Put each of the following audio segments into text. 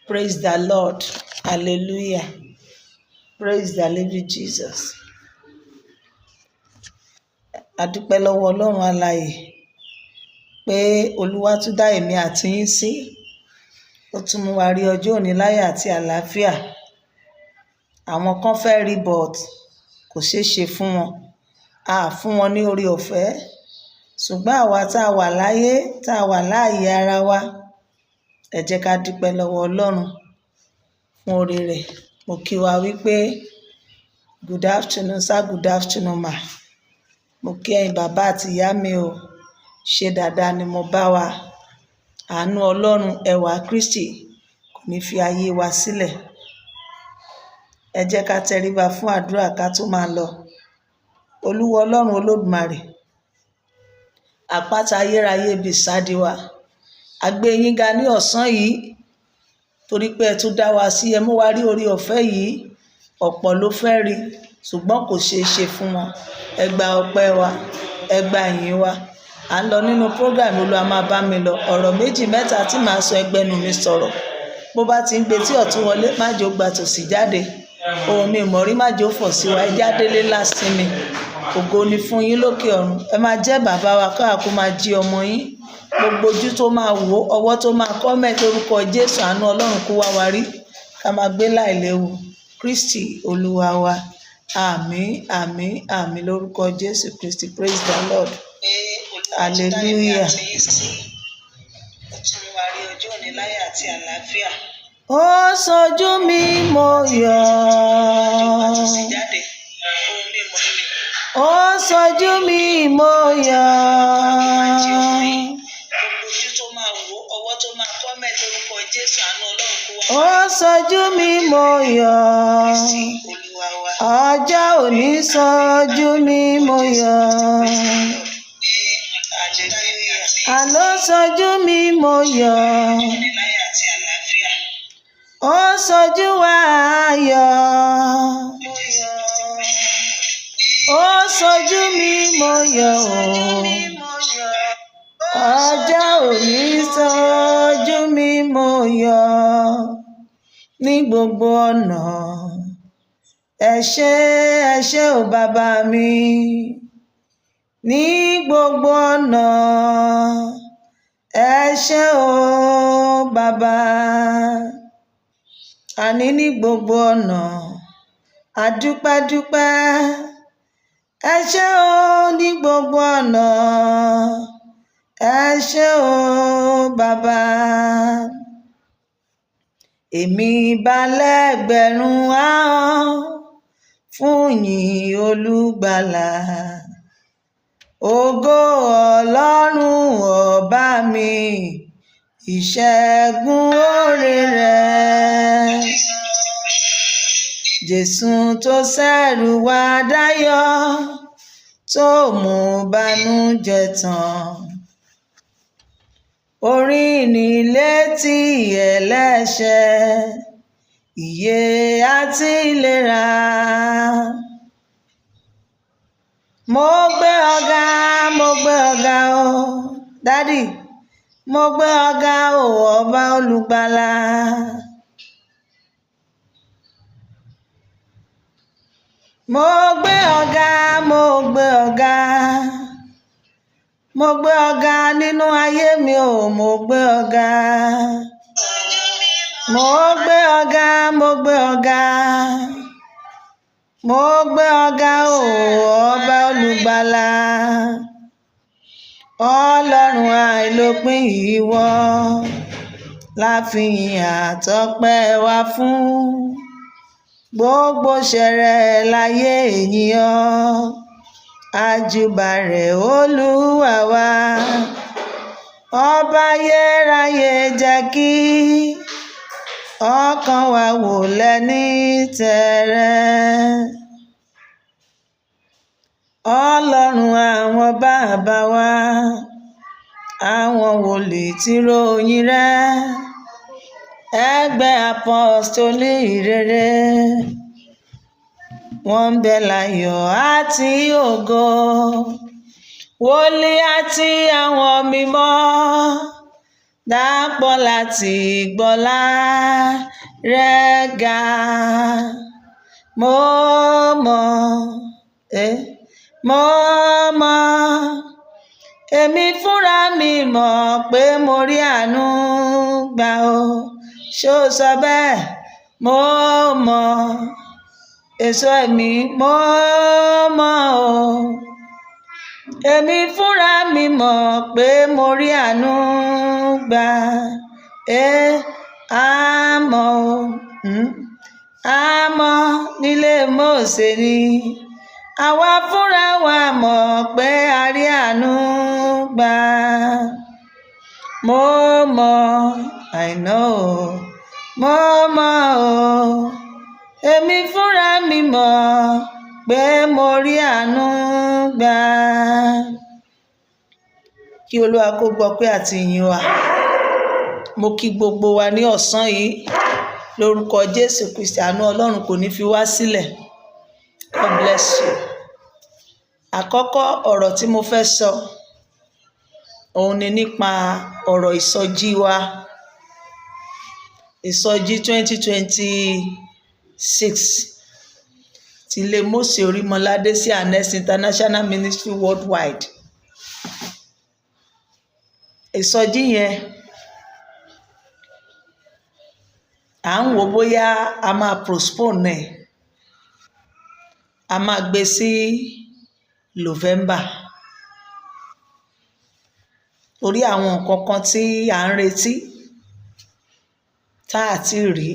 Praise the Lord. Hallelujah. Praise the living Jesus. A dúpẹ́ lọ́wọ́ Ọlọ́run alààyè pé Olúwa tún dá èmi àti yín sí. Ó tún mú wa rí ọjọ́ òní láyọ̀ àti àlàáfíà. Àwọn kan fẹ́ rí, but kò ṣeé ṣe fún wọn. A fún wọn ní oore ọ̀fẹ́. Ṣùgbọ́n àwa tá a wà láyé, tá a wà láàyè ara wa, ẹ jẹ́ ká dúpẹ́ lọ́wọ́ Ọlọ́run fún oore rẹ̀. Mo kí wa wípé good afternoon sir, good afternoon ma. Mo kí ẹ̀yin bàbá àti ìyá mi o. Ṣé dáadáa ni mo bá wa? Àánú Ọlọ́run, ẹwà Kristi kò ní fi ayé wa sílẹ̀. Ẹ jẹ́ ká tẹríba fún àdúrà ká tó máa lọ. Olúwa Ọlọ́run Olódùmarè, àpáta ayérayé ibi ìsádi wa. A gbé yín ga ní ọ̀sán yìí torí pé ẹ tún dá wa sí, ẹ mú wa rí oore ọ̀fẹ́ yìí. Ọ̀pọ̀ ló fẹ́ rí ṣùgbọ́n kò ṣeé ṣe fún wọn. Ẹ gba ọpẹ́ wa, ẹ gba ìyìn wa. À ń lọ nínú program, Olúwa máa bá mi lọ. Ọ̀rọ̀ méjì mẹ́ta tí màá sọ, ẹgbẹ́nu mi sọ̀rọ̀. Bó bá ti ń gbé tí ọ̀tún wọlé, má jò gba tòsì jáde. Ohun mi ìmọ̀rí má jò fọ̀ sí wa. Ẹ jáde lé lásìmi. Ògo ni fún yín lókè ọ̀run. Ẹ máa jẹ́ bàbá wa káà kó máa jí ọmọ yín. Gbogbo ojú tó máa wò, ọwọ́ tó máa comment lórúkọ Jésù, àánú Ọlọ́run kó wá wa rí. Ká máa gbé láìléwu. Kristi Olúwa wa. Àmín, àmín, àmín lórúkọ Jésù Kristi. Praise the Lord. Hallelujah. Ó ṣojú mi mo yọ̀. Ó ṣojú mi mo yọ̀. Ó ṣojú mi mo yọ̀. Ọjọ́ òní ṣojú mi mo yọ̀. Àló ṣojú mi mo yọ̀. Ó ṣojú wa yọ̀. Ó ṣojú mi mo yọ̀ o. Ọjọ́ òní ṣojú mi mo yọ̀ ní gbogbo ọ̀nà. Ẹ ṣé, ẹ ṣé o bàbá mi. Ní gbogbo ọ̀nà. Ẹ ṣé o bàbá. Àní ní gbogbo ọ̀nà. A dúpẹ́ dúpẹ́. Ẹ ṣé o ní gbogbo ọ̀nà. Ẹ ṣé o bàbá. Èmi bá lẹ́gbẹ̀rún ahọ́n fún yìn Olùgbàlà. Ògo Ọlọ́run ọba mi, ìṣẹ́gun oore rẹ̀. Jésù tó ṣẹ̀rù wá dáyọ̀, tó mú bànújẹ́ tán. Orin ní létí ẹlẹ́ṣẹ̀, ìyè àti ìlera. Mo gbé ọ̀gá, mo gbé ọ̀gá o, daddy, mo gbé ọ̀gá o, ọba olùgbàlà. Mo gbé ọ̀gá, mo gbé ọ̀gá. Mo gbé ọ̀gá nínú ayé mi o, mo gbé ọ̀gá. Mo gbé ọ̀gá, mo gbé ọ̀gá. Mo gbé ọ̀gá o, ọba olùgbàlà. Ọlọ́run àìlópin ìwọ láfihàn àtọpẹ́ wa fún. Gbogbo ṣẹrẹ láyé ènìyàn, àjùbà rẹ̀ Olúwa wa. Ọba ayérayé jẹ́ kí ọkàn wa wò lẹ́ni tẹ̀rẹ̀. Ọlọ́run àwọn bàbá wa, àwọn wòlíì tí ròyìn rẹ̀, ẹgbẹ́ àpọ́stólì rere, wọ́n ń bẹ láyọ̀ àti ògo. Wòlíì àti àwọn mímọ́ dàpọ̀ láti gbọ́lá rẹ̀ ga. Mo mọ̀, mo mọ̀, èmi fúnra mi mọ̀ pé mo rí àánú gbà o. Ṣó sọ bẹ́ẹ̀? Mo mọ̀, èso ẹ̀mí, mo mọ̀ o. Èmi fúnra mi mọ̀ pé mo rí àánú gbà. Àmọ́ o, àmọ́ nílé Mósè ni. Àwa fúnra wa mọ̀ pé a rí àánú gbà. Mo mọ̀, I know, mo mọ̀ o. Èmi fúnra mi mọ̀ pé mo rí àánú gbà. Kí Olúwa kó gbọpẹ́ àti ìyìn wa. Mo kí gbogbo wa ní ọ̀sán yìí lórúkọ Jésù Kristi. Àánú Ọlọ́run kò ní fi wá sílẹ̀. God bless you. Àkọ́kọ́ ọ̀rọ̀ tí mo fẹ́ sọ, òun ni nípa ọ̀rọ̀ ìsọjí wa. Ìsọjí 2026 ti ilé Mósè Orímọládé C&S International Ministry Worldwide. Ìsọjí yẹn, à ń wò bóyá a máa postpone ẹ̀, a máa gbé sí November. Torí àwọn nǹkan kan tí à ń retí tá à ti rí.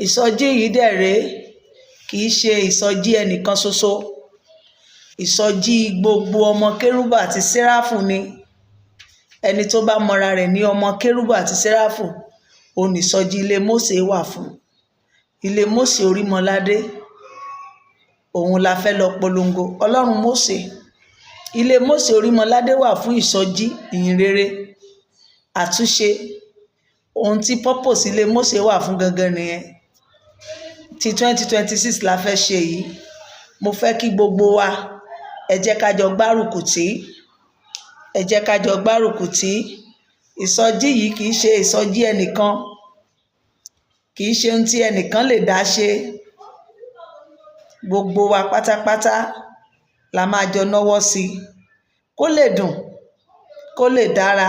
Ìsọjí yìí dẹ̀ rèé, kì í ṣe ìsọjí ẹnìkan ṣoṣo. Ìsọjí gbogbo ọmọ Kérúbù àti Séráfù ni. Ẹni tó bá mọra rẹ̀ ní ọmọ Kérúbù àti Séráfù, òun ní ìsọjí ilé Mósè wà fún. Ilé Mósè Orímọládé, òun la fẹ́ lọ polongo. Ọlọ́run Mósè. Ilé Mósè Orímọládé wà fún ìsọjí, ìyìnrere, àtúnṣe. Ohun tí purpose ilé Mósè wà fún gangan nìyẹn. Ti 2026 la fẹ́ ṣe yìí. Mo fẹ́ kí gbogbo wa, ẹ jẹ́ ká jọ gbárùkù tí, ẹ jẹ́ ká jọ gbárùkù tí. Ìsọjí yìí kì í ṣe ìsọjí ẹnìkan, kì í ṣe ohun tí ẹnìkan lè dá ṣe. Gbogbo wa pátápátá la máa jọ náwọ́ sí i. Kó lè dùn, kó lè dára.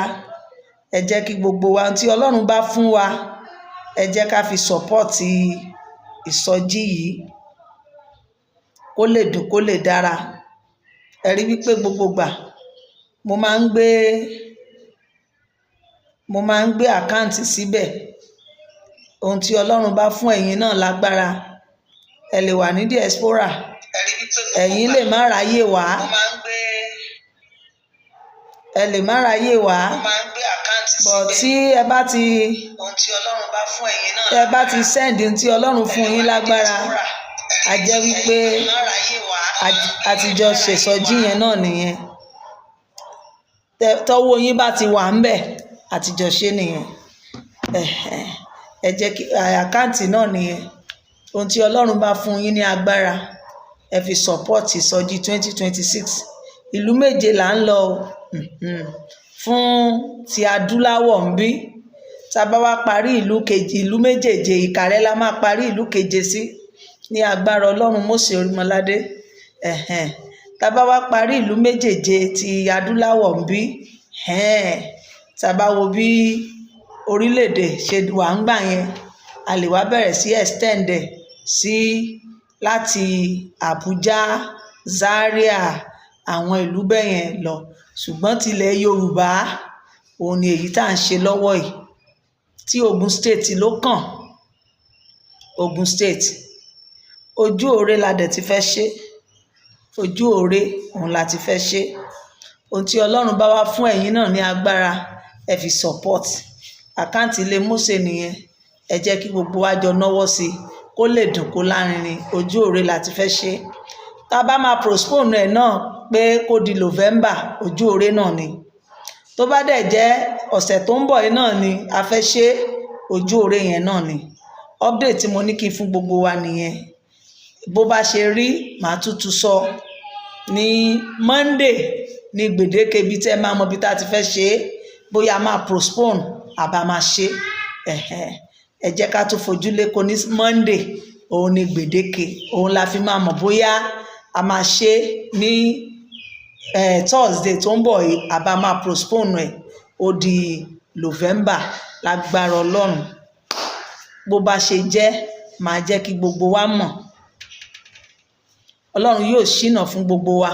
Ẹ jẹ́ kí gbogbo wa, ohun tí Ọlọ́run bá fún wa, ẹ jẹ́ ká fi support ìsọjí yìí. Kó lè dùn, kó lè dára. Ẹ rí wípé gbogbo ìgbà mo máa ń gbé account síbẹ̀. Ohun tí Ọlọ́run bá fún ẹ̀yin náà lágbára, ẹ lè wà ní diaspora, ẹ̀yin lè má ráyè wá, ẹ lè má ráyè wá, but tí ẹ bá ti send ohun tí Ọlọ́run fún yín lágbára, a jẹ́ wípé a ti jọ ṣèsọjí yẹn náà nìyẹn. Tọ́wọ́ yín bá ti wà ńbẹ̀, a ti jọ ṣe nìyẹn. Ẹ jẹ́ kí account náà nìyẹn. Ohun tí Ọlọ́run bá fún yín ní agbára, ẹ fi support ìsọjí 2026. Ìlú méje là ń lọ o fún ti adúláwọ̀ ń bí. Tá a bá wá parí ìlú kejì, ìlú méjèèje, Ìkàrẹ́ la máa parí ìlú keje sí ní agbára Ọlọ́run Mósè Orímọládé. Tá a bá wá parí ìlú méjèèje ti adúláwọ̀ ń bí, tá a bá wo bí orílẹ̀-èdè ṣe wà ń gbà yẹn, a lè wá bẹ̀rẹ̀ sí extend ẹ̀ sí láti Abuja, Zaria, àwọn ìlú bẹ́ẹ̀ yẹn lọ. Ṣùgbọ́n tilẹ̀ Yorùbá, òun ni èyí tá à ń ṣe lọ́wọ́ yìí. Tí Ogun State ló kàn. Ogun State. Ojú Òre la dẹ̀ ti fẹ́ ṣe. Ojú Òre òun la ti fẹ́ ṣe. Ohun tí Ọlọ́run bá wá fún ẹ̀yin náà ní agbára, ẹ fi support. Account ilé Mósè nìyẹn. Ẹ jẹ́ kí gbogbo wa jọ náwọ́ sí i kó lè dùn, kó lárinrin. Ojú Òre la ti fẹ́ ṣe. Tá a bá máa postpone ẹ̀ náà pé kó di November, ojú Òre náà ni. Tó bá dẹ̀ jẹ́ ọ̀sẹ̀ tó ń bọ̀ yìí náà ni a fẹ́ ṣe, ojú Òre yẹn náà ni. Update tí mo ní kí n fún gbogbo wa nìyẹn. Bó bá ṣe rí, màá tútù sọ. Ní Monday ní gbèdéke ibi tẹ́ máa mọ ibi tá a ti fẹ́ ṣe é, bóyá a máa postpone àbá máa ṣe é. Ẹ jẹ́ ká tún fojú léko ní Monday, òun ni gbèdéke, òun la fi máa mọ̀ bóyá a máa ṣe é ní Thursday tó ń bọ̀ yìí àbá máa postpone ẹ̀, ó di November lágbára Ọlọ́run. Bó bá ṣe jẹ́, màá jẹ́ kí gbogbo wa mọ̀. Ọlọ́run yóò ṣínà fún gbogbo wa,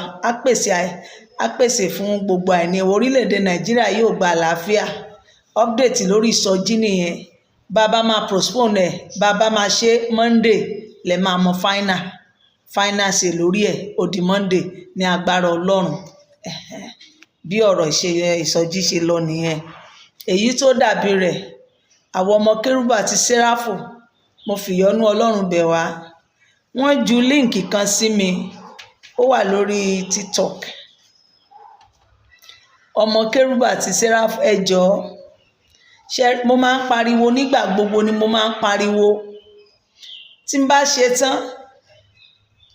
á pèsè fún gbogbo àìní orílẹ̀-èdè Nàìjíríà, yóò gba àlàáfíà. Update lórí ìsọjí nìyẹn. Bàbá máa postpone ẹ̀, bàbá máa ṣe Monday lẹ máa mọ final ṣe lórí ẹ̀, ó di Monday ní agbára Ọlọ́run. Bí ọ̀rọ̀ ìsọjí ṣe lọ nìyẹn. Èyí tó dàbí rẹ̀, àwọn ọmọ kérúbù àti séráfù, mo fìyọ́nú Ọlọ́run bẹ̀ wá. Wọ́n ju link kan sí mi, ó wà lórí TikTok. Ọmọ kérúbù àti séráfù, ẹ jọ̀ọ́, ṣe mo máa ń pariwo nígbà gbogbo ni mo máa ń pariwo. Tí n bá ṣe tán,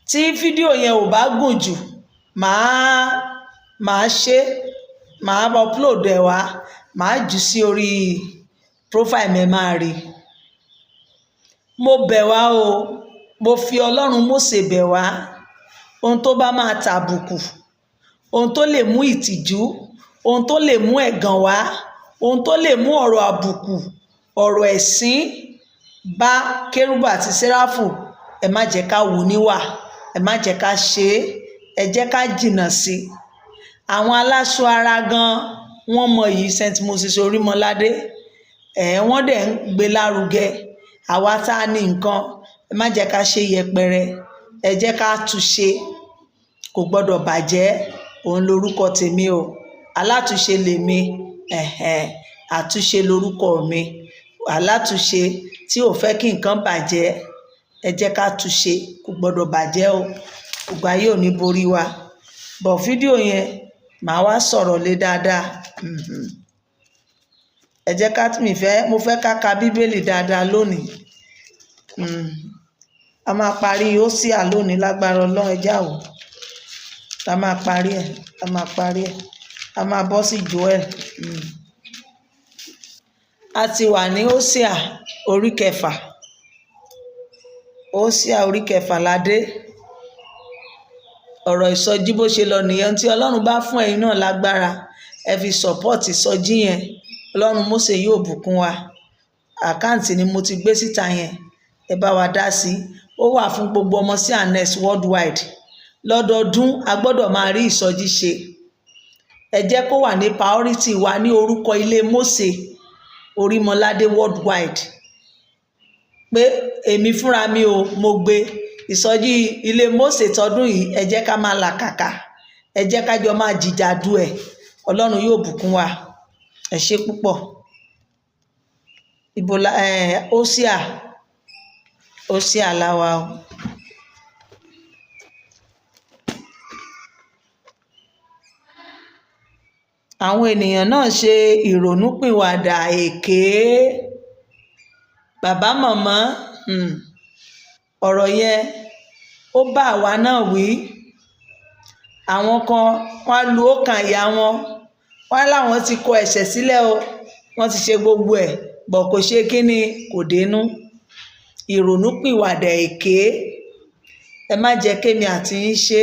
tí fídíò yẹn ò bá gùn jù, màá ṣe, màá upload ẹ̀ wá, màá jù sí orí profile mi, ẹ máa rí. Mo bẹ̀ wá o, mo fi Ọlọ́run Mósè bẹ̀ wá. Ohun tó bá máa tàbùkù, ohun tó lè mú ìtìjú, ohun tó lè mú ẹ̀gàn wá, ohun tó lè mú ọ̀rọ̀ àbùkù, ọ̀rọ̀ ẹ̀sín bá kérúbù àti séráfù, ẹ má jẹ́ ká wù níwà, ẹ má jẹ́ ká ṣe é, ẹ jẹ́ ká jìnnà sí i. Àwọn aláṣọ ara gan wọ́n mọ yìí St Moses Orímọládé ẹ̀, wọ́n dẹ̀ ń gbé lárugẹ. Àwa tá a ní nǹkan, ẹ má jẹ́ ká ṣe yẹpẹrẹ, ẹ jẹ́ ká túnṣe, kò gbọ́dọ̀ bàjẹ́. Òun lorúkọ tèmi o, alátúnṣe lèmi, àtúnṣe lorúkọ mi, alátúnṣe tí ò fẹ́ kí nǹkan bàjẹ́. Ẹ jẹ́ ká túnṣe, kò gbọ́dọ̀ bàjẹ́ o. Ògbà yóò ní borí wa. Bọ̀ fídíò yẹn, màá wá sọ̀rọ̀ lé dáadáa. Ẹ jẹ́ ká mi fẹ́, mo fẹ́ ká ka Bíbélì dáadáa lónìí. A máa parí Hósíà lónìí lágbára Ọlọ́run. Ẹ já o. A máa parí ẹ̀, a máa parí ẹ̀. A máa bọ́ sí Joel. A ti wà ní Hósíà orí kẹfà. Hósíà orí kẹfà la dé. Ọ̀rọ̀ ìsọjí bó ṣe lọ nìyẹn. Tí Ọlọ́run bá fún ẹ̀yin náà lágbára, ẹ fi support ìsọjí yẹn. Ọlọ́run Mósè yóò bùkún wa. Account ni mo ti gbé síta yẹn. Ẹ bá wa dá sí. Ó wà fún gbogbo ọmọ C&S worldwide. Lọ́dọọdún, a gbọ́dọ̀ máa rí ìsọjí ṣe. Ẹ jẹ́ kó wà ní priority wa ní orúkọ ilé Mósè Orímọládé worldwide. Pé èmi fúnra mi o, mo gbé ìsọjí ilé Mósè tọdún yìí, ẹ jẹ́ ká máa làkàkà. Ẹ jẹ́ ká jọ máa jìjàdù ẹ̀. Ọlọ́run yóò bùkún wa. Ẹ ṣé púpọ̀. Ibo la Hósíà, Hósíà la wà o. Àwọn ènìyàn náà ṣe ìrònúpìwàdà èké. Bàbá màmá, ọ̀rọ̀ yẹn ó bá àwa náà wí. Àwọn kan wọ́n á lu ọkàn ìyá wọn, wọ́n láwọn ti kọ ẹ̀ṣẹ̀ sílẹ̀ o, wọ́n ti ṣe gbogbo ẹ̀, bọ̀ kò ṣe kíni, kò dénú. Ìrònúpìwàdà èké. Ẹ má jẹ́ kémi àti yín ṣe.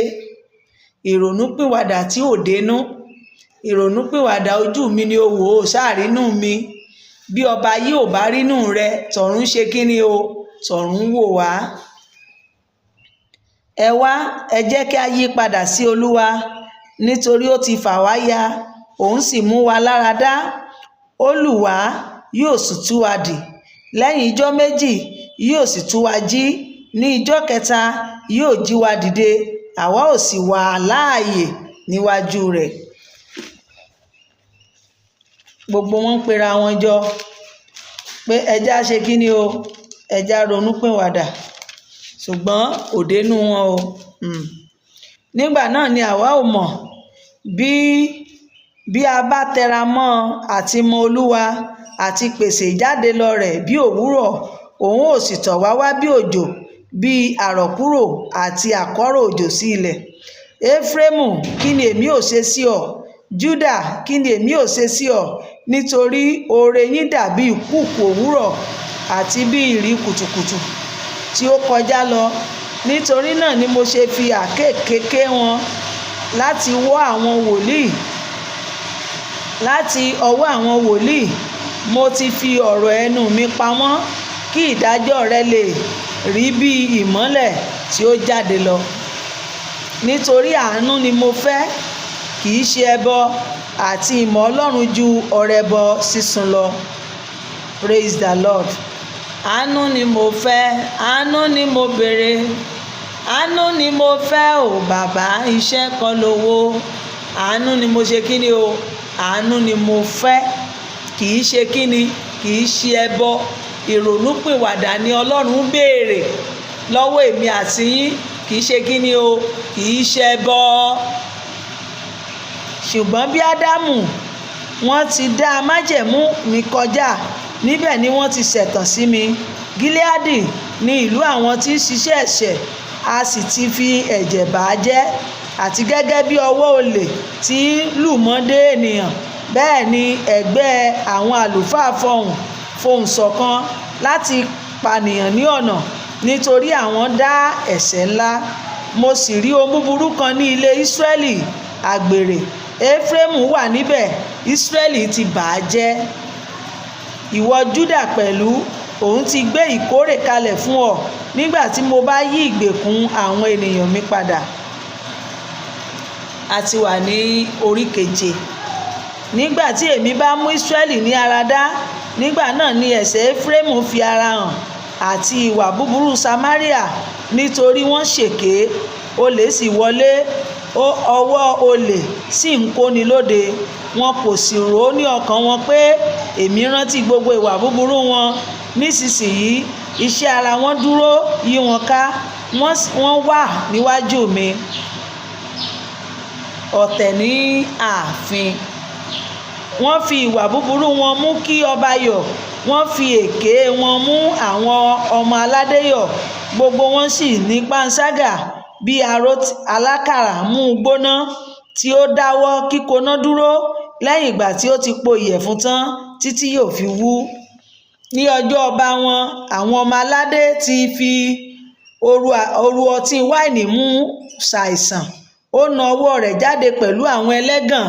Ìrònúpìwàdà tí ò dénú. Ìrònúpìwàdà ojú mi ni o wò ó, sáàrínú mi. Bí ọba yìí ò bá rínú rẹ, tọ̀run ṣe kíni o, tọ̀run wò wá. Ẹ wá, ẹ jẹ́ kí a yí padà sí Olúwa, nítorí ó ti fà wá ya, òun sì mú wa lára dá. Ó lù wá, yóò sì tú wa dì. Lẹ́yìn ijọ́ méjì, yóò sì tú wa jí. Ní ijọ́ kẹta, yóò jí wa dìde, àwa ó sì wà láàyè níwájú rẹ̀. Gbogbo wọn ń pera wọn jọ pé ẹja ṣe kíni o, ẹja ronúpìwàdà, ṣùgbọ́n kò dénú wọn o. Nígbà náà ni àwa ò mọ̀ bí a bá tẹra mọ́ àti mọ Olúwa àti pèsè ìjáde lọ rẹ̀ bí òwúrọ̀, òun ó sì tọ̀ wá wá bí òjò, bí àrọ̀kúrò àti àkọ́rọ̀ òjò sí ilẹ̀. Éfrémù, kí ni èmi ò ṣe sí ọ? Júdà, kí ni èmi ò ṣe sí ọ? Nítorí oore yín dàbí ìkùùkuu òwúrọ̀ àti bí ìrì kùtùkùtù tí ó kọjá lọ. Nítorí náà ni mo ṣe fi àkéekèe ké wọn láti wọ́ àwọn wòlíì, láti ọwọ́ àwọn wòlíì. Mo ti fi ọ̀rọ̀ ẹnu mi pamọ́ kí ìdájọ́ rẹ lè rí bí ìmọ́lẹ̀ tí ó jáde lọ. Nítorí àánú ni mo fẹ́, kì í ṣe ẹbọ, àti ìmọ̀ Ọlọ́run ju ọrẹ ẹbọ sísun lọ. Praise the Lord. Àánú ni mo fẹ́, àánú ni mo béèrè, àánú ni mo fẹ́ o bàbá, iṣẹ́ kọ́ lówó. Àánú ni mo ṣe kíni o, àánú ni mo fẹ́, kì í ṣe kíni, kì í ṣe ẹbọ. Ìrònúpìwàdà ni Ọlọ́run ń béèrè lọ́wọ́ èmi àti yín, kì í ṣe kíni o, kì í ṣe ẹbọ. Ṣùgbọ́n bí Ádámù, wọ́n ti dá májẹ̀mú mi kọjá, níbẹ̀ ni wọ́n ti ṣẹ̀tàn sí mi. Gileadi ní ìlú àwọn tí ń ṣiṣẹ́ ẹ̀ṣẹ̀, a sì ti fi ẹ̀jẹ̀ bà á jẹ́. Àti gẹ́gẹ́ bí ọwọ́ olè tí ń lù mọ́dé ènìyàn, bẹ́ẹ̀ ni ẹgbẹ́ àwọn àlùfáà fohùn ṣọ̀kan láti pànìyàn ní ọ̀nà, nítorí àwọn dá ẹ̀ṣẹ̀ ńlá. Mo sì rí ohun búburú kan ní ilé Ísírẹ́lì: àgbèrè Éfrémù wà níbẹ̀, Ísírẹ́lì ti bà á jẹ́. Ìwọ Júdà pẹ̀lú, òun ti gbé ìkórè kalẹ̀ fún ọ nígbà tí mo bá yí ìgbèkùn àwọn ènìyàn mi padà. A ti wà ní orí keje. Nígbà tí èmi bá mú Ísírẹ́lì ní ara dá, nígbà náà ni ẹ̀ṣẹ̀ Éfrémù fi ara hàn àti ìwà búburú Samaria, nítorí wọ́n ṣèké, olè sì wọlé, ọwọ́ olè sì ń kóni lóde. Wọn kò sì rò ó ní ọkàn wọn pé èmi rántí gbogbo ìwà búburú wọn. Nísinsìnyí iṣẹ́ ara wọn dúró yí wọn ká, wọ́n wà níwájú mi. Ọ̀tẹ̀ ní ààfin. Wọ́n fi ìwà búburú wọn mú kí ọba yọ̀, wọ́n fi èké wọn mú àwọn ọmọ aládé yọ̀. Gbogbo wọn sì ní panṣágà bí aró alákàrà mú gbóná tí ó dáwọ́ kíkoná dúró lẹ́yìn ìgbà tí ó ti po ìyẹ̀fun tán títí yóò fi wú. Ní ọjọ́ ọba wọn, àwọn ọmọ aládé ti fi òru ọtí wáìnì mú ṣàìsàn. Ó na ọwọ́ rẹ̀ jáde pẹ̀lú àwọn ẹlẹ́gàn,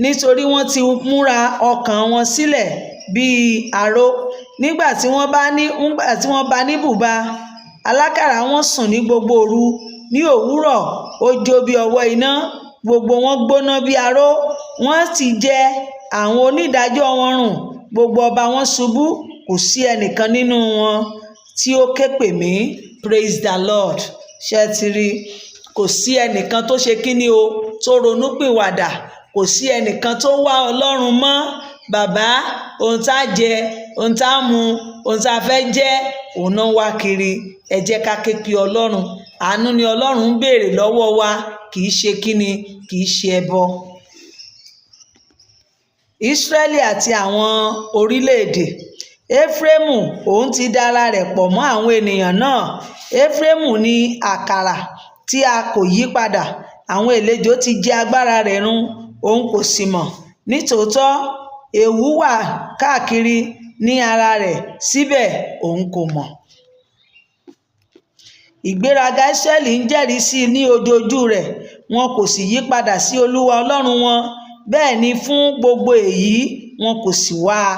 nítorí wọ́n ti múra ọkàn wọn sílẹ̀ bíi aró. Nígbà tí wọ́n bá ní bùba, alákàrà wọn sùn ní gbogbo òru. Ní òwúrọ̀ ó jó bí ọwọ́ iná, gbogbo wọn gbóná bí aró. Wọ́n ti jẹ àwọn onídàájọ́ wọn run, gbogbo ọba wọn ṣubú, kò sí ẹnìkan nínú wọn tí ó ké pè mí. Praise the Lord. Ṣé ẹ ti rí? Kò sí ẹnìkan tó ṣe kíni o, tó ronúpìwàdà. Kò sí ẹnìkan tó wá Ọlọ́run mọ́. Bàbá, ohun tá a jẹ, ohun tá a mu, ohun tá a fẹ́ jẹ́, òun náà wá kiri. Ẹ jẹ́ ká ké pe Ọlọ́run. Àánú ni Ọlọ́run ń béèrè lọ́wọ́ wa, kì í ṣe kíni, kì í ṣe ẹbọ. Ísírẹ́lì àti àwọn orílẹ̀-èdè. Éfrémù òun ti da ara rẹ̀ pọ̀ mọ́ àwọn ènìyàn náà. Éfrémù ní àkàrà tí a kò yí padà. Àwọn àlejò ti jẹ agbára rẹ̀ run, òun kò sì mọ̀. Nítòótọ́ ewu wà káàkiri ní ara rẹ̀, síbẹ̀ òun kò mọ̀. Ìgbéraga Ísírẹ́lì ń jẹ́rìí sí i ní ojoojú rẹ̀, wọn kò sì yí padà sí Olúwa Ọlọ́run wọn. Bẹ́ẹ̀ ni fún gbogbo èyí wọn kò sì wá a.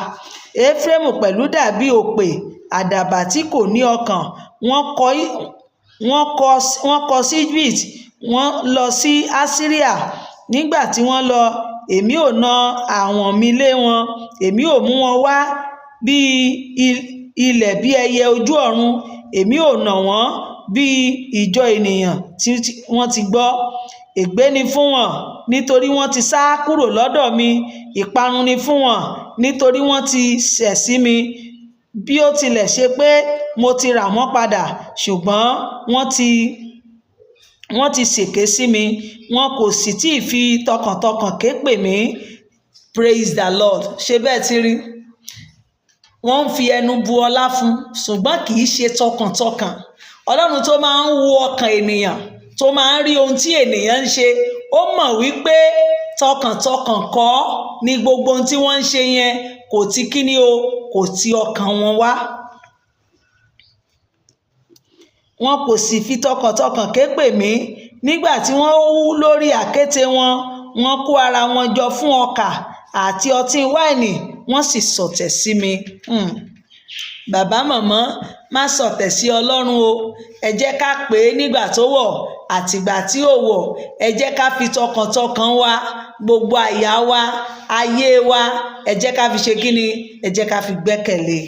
Éfrémù pẹ̀lú dàbí òpè àdàbà tí kò ní ọkàn. Wọ́n kọ sí Egypt, wọ́n lọ sí Asiria. Nígbà tí wọ́n lọ, èmi ó na àwọ̀n mi lé wọn, èmi ó mú wọn wá bí ilẹ̀ bí ẹyẹ ojú ọ̀run, èmi ó nà wọ́n bí ìjọ ènìyàn tí wọ́n ti gbọ́. Ègbé ni fún wọn, nítorí wọ́n ti sá kúrò lọ́dọ̀ mi. Ìparun ni fún wọn, nítorí wọ́n ti ṣẹ̀ sí mi. Bí ó tilẹ̀ ṣe pé mo ti rà wọ́n padà, ṣùgbọ́n wọ́n ti ṣèké sí mi, wọn kò sì tí ì fi tọkàntọkàn ké pè mí. Praise the Lord. Ṣé bẹ́ẹ̀ ti rí? Wọ́n ń fi ẹnu bu ọlá fún, ṣùgbọ́n kì í ṣe tọkàntọkàn. Ọlọ́run tó máa ń wo ọkàn ènìyàn, tó máa ń rí ohun tí ènìyàn ń ṣe, ó mọ̀ wípé tọkàntọkàn kọ́ ni gbogbo ohun tí wọ́n ń ṣe yẹn, kò ti kíni o, kò ti ọkàn wọn wá. Wọn kò sì fi tọkàntọkàn ké pè mí. Nígbà tí wọ́n hú lórí àkéte wọn, wọ́n kó ara wọn jọ fún ọkà àti ọtí wáìnì, wọ́n sì sọ̀tẹ̀ sí mi. Bàbá màmá, má sọ̀tẹ̀ sí Ọlọ́run o. Ẹ jẹ́ ká pè é nígbà tó wọ̀ àtìgbà tí ò wọ̀. Ẹ jẹ́ ká fi tọkàntọkàn wa, gbogbo àyà wa, ayé wa, ẹ jẹ́ ká fi ṣe kíni, ẹ jẹ́ ká fi gbẹ́kẹ̀lé.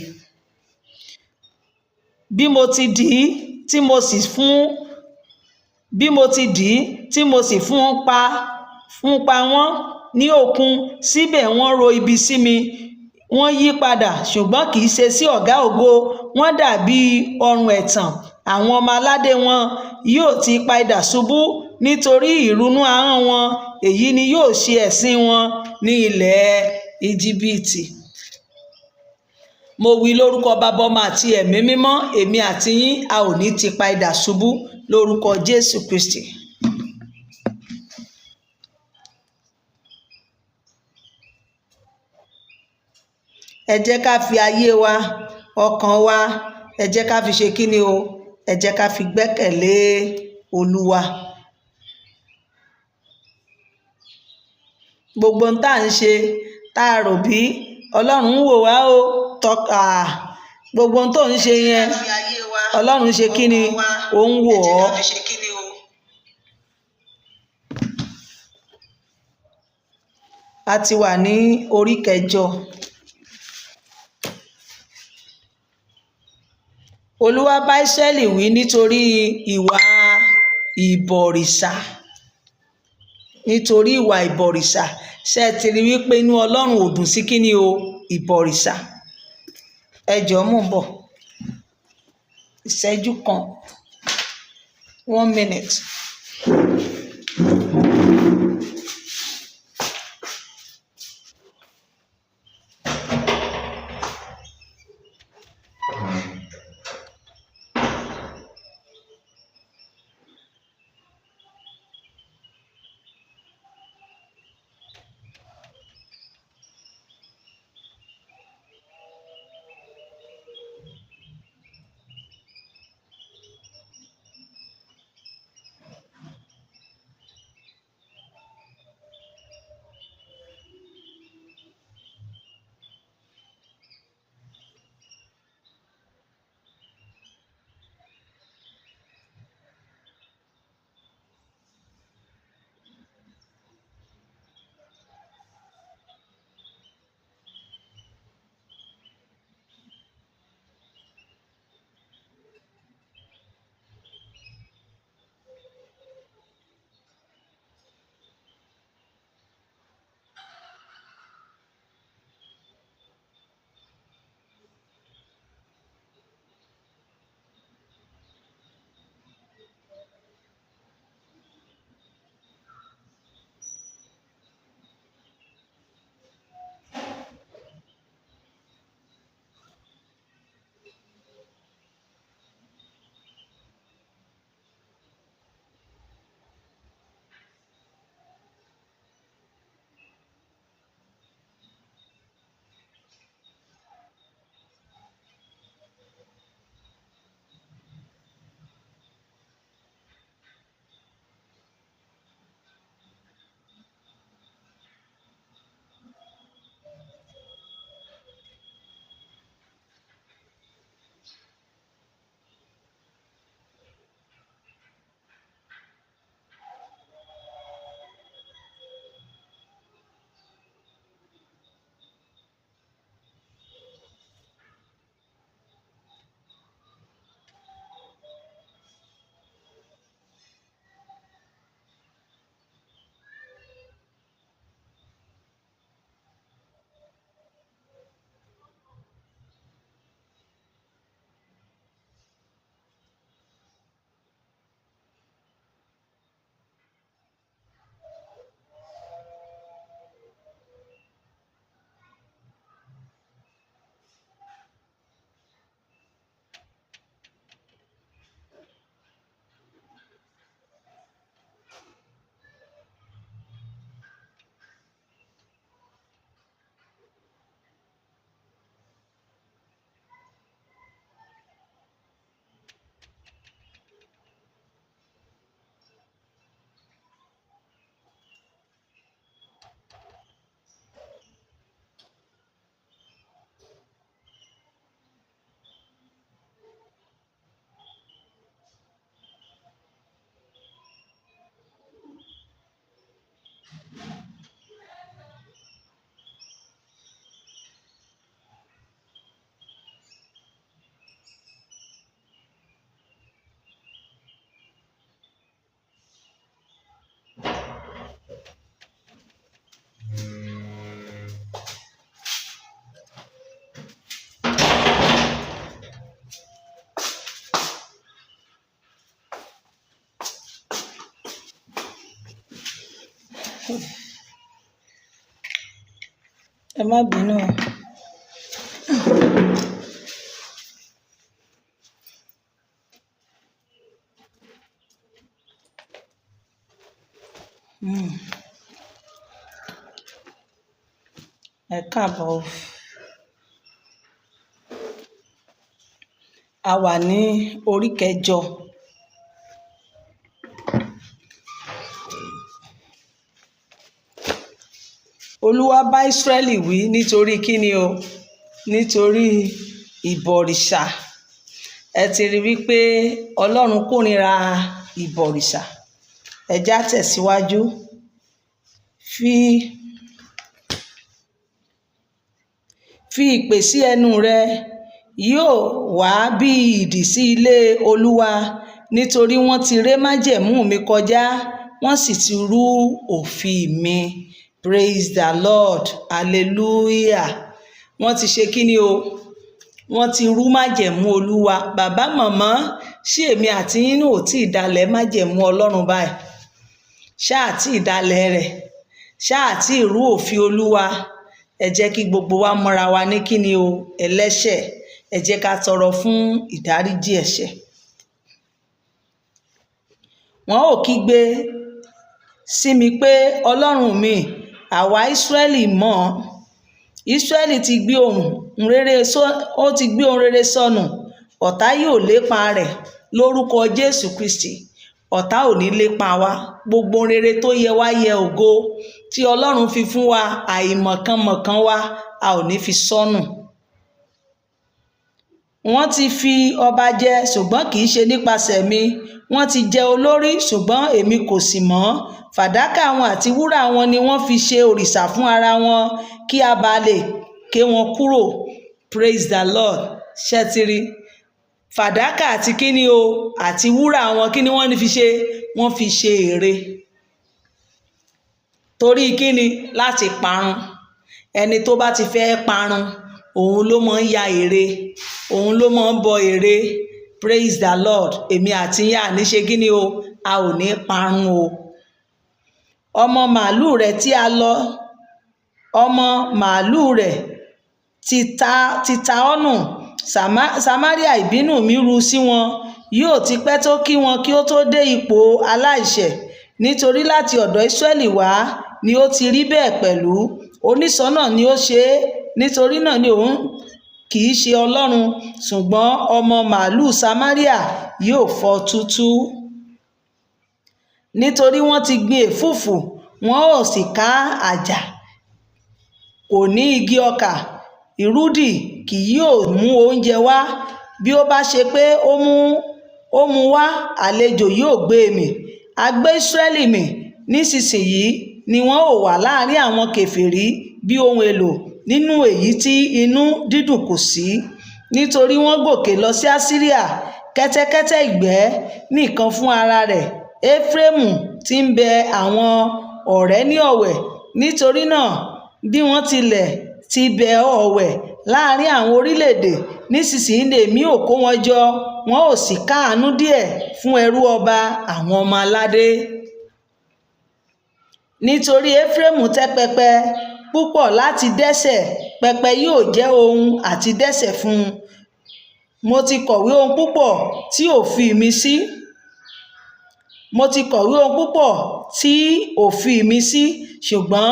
Bí mo ti dì í tí mo sì fún, bí mo ti dì í tí mo sì fún pa wọ́n ní òkun, síbẹ̀ wọ́n ro ibi sí mi. Wọ́n yí padà, ṣùgbọ́n kì í ṣe sí ọ̀gá ògo. Wọ́n dàbí ọrùn ẹ̀tàn. Àwọn ọmọ aládé wọn yóò ti pa idà ṣubú nítorí ìrunú ahọ́n wọn. Èyí ni yóò ṣe ẹ̀sín wọn ní ilẹ̀ Íjíbítì. Mo wí lórúkọ Baba, Ọmọ àti Ẹ̀mí Mímọ́, èmi àti yín a ò ní ti pa idà ṣubú lórúkọ Jésù Kristi. Ẹ jẹ́ ká fi ayé wa, ọkàn wa, ẹ jẹ́ ká fi ṣe kíni o, ẹ jẹ́ ká fi gbẹ́kẹ̀lé Olúwa. Gbogbo ohun tá à ń ṣe, tá a rò bí Ọlọ́run ń wò wá o, tọ́ka gbogbo ohun tó ń ṣe yẹn, Ọlọ́run ṣe kíni, ó ń wò ọ́. A ti wà ní orí kẹjọ. Olúwa bá Ísírẹ́lì wí nítorí ìwà ìbọ̀rìṣà. Nítorí ìwà ìbọ̀rìṣà. Ṣé ẹ ti rí wípé inú Ọlọ́run ò dùn sí kíni o, ìbọ̀rìṣà. Ẹ jọ̀ọ́, mò ń bọ̀. Ìṣẹ́jú kan. 1 minute. Ẹ má bínú o. Ẹ káàbọ̀ o. A wà ní orí kẹjọ. Olúwa bá Ísírẹ́lì wí nítorí kíni o? Nítorí ìbọ̀rìṣà. Ẹ ti rí wípé Ọlọ́run kórìíra ìbọ̀rìṣà. Ẹ já tẹ̀síwájú. Fi ìpè sí ẹnu rẹ, yóò wá bí idì sí ilé Olúwa, nítorí wọ́n ti ré májẹ̀mú mi kọjá, wọ́n sì ti rú òfin mi. Praise the Lord. Hallelujah. Wọ́n ti ṣe kíni o? Wọ́n ti rú májẹ̀mú Olúwa. Bàbá, màmá, ṣé èmi àti yín ò tí ì dalẹ̀ májẹ̀mú Ọlọ́run báyìí? Ṣá àti ìdalẹ̀ rẹ̀? Ṣá àti ìrú òfin Olúwa? Ẹ jẹ́ kí gbogbo wa mọ́ra wa ní kíni o? Ẹlẹ́ṣẹ̀. Ẹ jẹ́ ká tọrọ fún ìdáríjì ẹ̀ṣẹ̀. Wọ́n ò kígbe sí mi pé, Ọlọ́run mi, àwa Ísírẹ́lì mọ̀. Ísírẹ́lì ti gbé ohun rere ó ti gbé ohun rere sọnù. Ọ̀tá yóò lépa rẹ̀ lórúkọ Jésù Kristi. Ọ̀tá ò ní lépa wa. Gbogbo ohun rere tó yẹ wá yẹ ògo tí Ọlọ́run fi fún wa, àìmọ̀kànmọ̀kàn wa, a ò ní fi sọnù. Wọ́n ti fi ọba jẹ, ṣùgbọ́n kì í ṣe nípasẹ̀ mi. Wọ́n ti jẹ olórí, ṣùgbọ́n èmi kò sì mọ̀. Fàdákà wọn àti wúrà wọn ni wọ́n fi ṣe òrìṣà fún ara wọn, kí a bá lè ké wọn kúrò. Praise the Lord. Ṣé ti rí? Fàdákà àti kíni o? Àti wúrà wọn, kíni wọ́n ní fi ṣe? Wọ́n fi ṣe ère. Torí kíni? Láti parun. Ẹni tó bá ti fẹ́ parun, òun ló máa ń ya ère, òun ló máa ń bọ ère. Praise the Lord. Èmi àti yín à ní ṣe kíni o? A ò ní parun o. Ọmọ màlúù rẹ̀ tí a lọ, ọmọ màlúù rẹ̀ ti ta ọ́ nù. Samaria, ìbínú mi ru sí wọn. Yóò ti pẹ́ tó kí wọn kí ó tó dé ipò aláìṣẹ̀. Nítorí láti ọ̀dọ̀ Ísírẹ́lì wá ni ó ti rí bẹ́ẹ̀ pẹ̀lú. Oníṣọ̀nà ni ó ṣe é. Nítorí náà ni òun kì í ṣe Ọlọ́run, ṣùgbọ́n ọmọ màlúù Samaria yóò fọ́ túútúú. Nítorí wọ́n ti gbin èfúùfù, wọ́n ò sì ká àjà. Kò ní igi ọkà, ìrúdì kì yóò mú oúnjẹ wá. Bí ó bá ṣe pé ó mú wá, àlejò yóò gbé e mì. A gbé Ísírẹ́lì mì. Nísinsìnyí ni wọ́n ó wà láàrin àwọn kèfèrí bí ohun èlò nínú èyí tí inú dídùn kò sí. Nítorí wọ́n gòkè lọ sí Asiria, kẹ́tẹ́kẹ́tẹ́ ìgbẹ́ nìkan fún ara rẹ̀. Efraimu ti ń bẹ àwọn ọ̀rẹ́ ní ọ̀wẹ̀. Nítorí náà bí wọ́n tilẹ̀ ti bẹ ọ̀wẹ̀ láàrin àwọn orílẹ̀-èdè, nísinsìnyí ni èmi ó kó wọn jọ, wọn ó sì káàánú díẹ̀ fún ẹrú ọba àwọn ọmọ aládé. Nítorí Efraimu tẹ́ pẹpẹ púpọ̀ láti dẹ́ṣẹ̀, pẹpẹ yóò jẹ́ ohun àti dẹ́ṣẹ̀ fún un. Mo ti kọ̀wé ohun púpọ̀ tí òfin mi sí. Mo ti kọ̀wé ohun púpọ̀ tí òfin mi sí, ṣùgbọ́n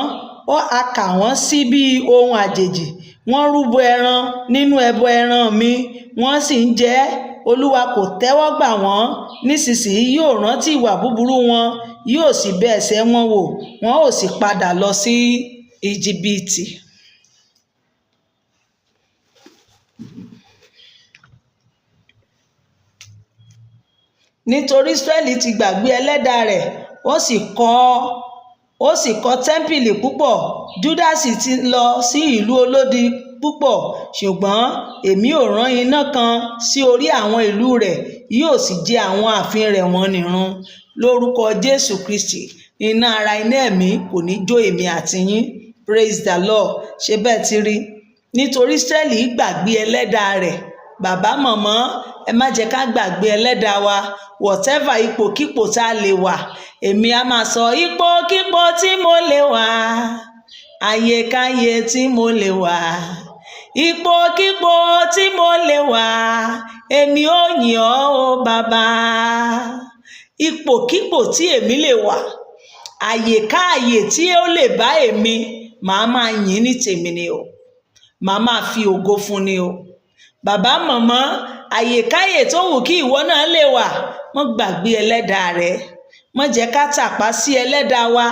a kà wọ́n sí bí ohun àjèjì. Wọ́n rúbọ ẹran nínú ẹbọ ẹran mi, wọ́n sì ń jẹ ẹ́. Olúwa kò tẹ́wọ́ gbà wọ́n. Nísinsìnyí yóò rántí ìwà búburú wọn, yóò sì bẹ ẹ̀ṣẹ̀ wọn wò, wọn ó sì padà lọ sí Íjíbítì. Nítorí Ísírẹ́lì ti gbàgbé ẹlẹ́dàá rẹ̀, ó sì kọ́ tẹ́ḿpìlì púpọ̀. Júdà sì ti lọ sí ìlú olódi púpọ̀. Ṣùgbọ́n èmi ó rán iná kan sí orí àwọn ìlú rẹ̀, yóò sì jẹ àwọn ààfin rẹ̀ wọ́n nìrun. Lórúkọ Jésù Kristi, iná ara iná ẹ̀mí kò ní jó èmi àti yín. Praise the Lord. Ṣé bẹ́ẹ̀ ti rí? Nítorí Ísírẹ́lì gbàgbé ẹlẹ́dàá rẹ̀, Bàbá, mọ̀mọ́, ẹ má jẹ́ ká gbàgbé ẹlẹ́dàá wa. Whatever ipòkípò tá a lè wà, èmi á máa sọ, ipòkípò tí mo lè wà, àyèkáyè tí mo lè wà, ipòkípò tí mo lè wà, èmi ò yìn ọ́ o, bàbá. Ipòkípò tí èmi lè wà, àyèkáàyè tí ó lè bá èmi, màá máa yìn ní tèmi ni o, màá máa fi ògo fún ni o. Bàbá, mọ̀mọ́, àyèkáyè tó wù kí ìwọ náà lè wà, mọ́ gbàgbé ẹlẹ́dàá rẹ. Má jẹ́ ká tàpá sí ẹlẹ́dàá wa.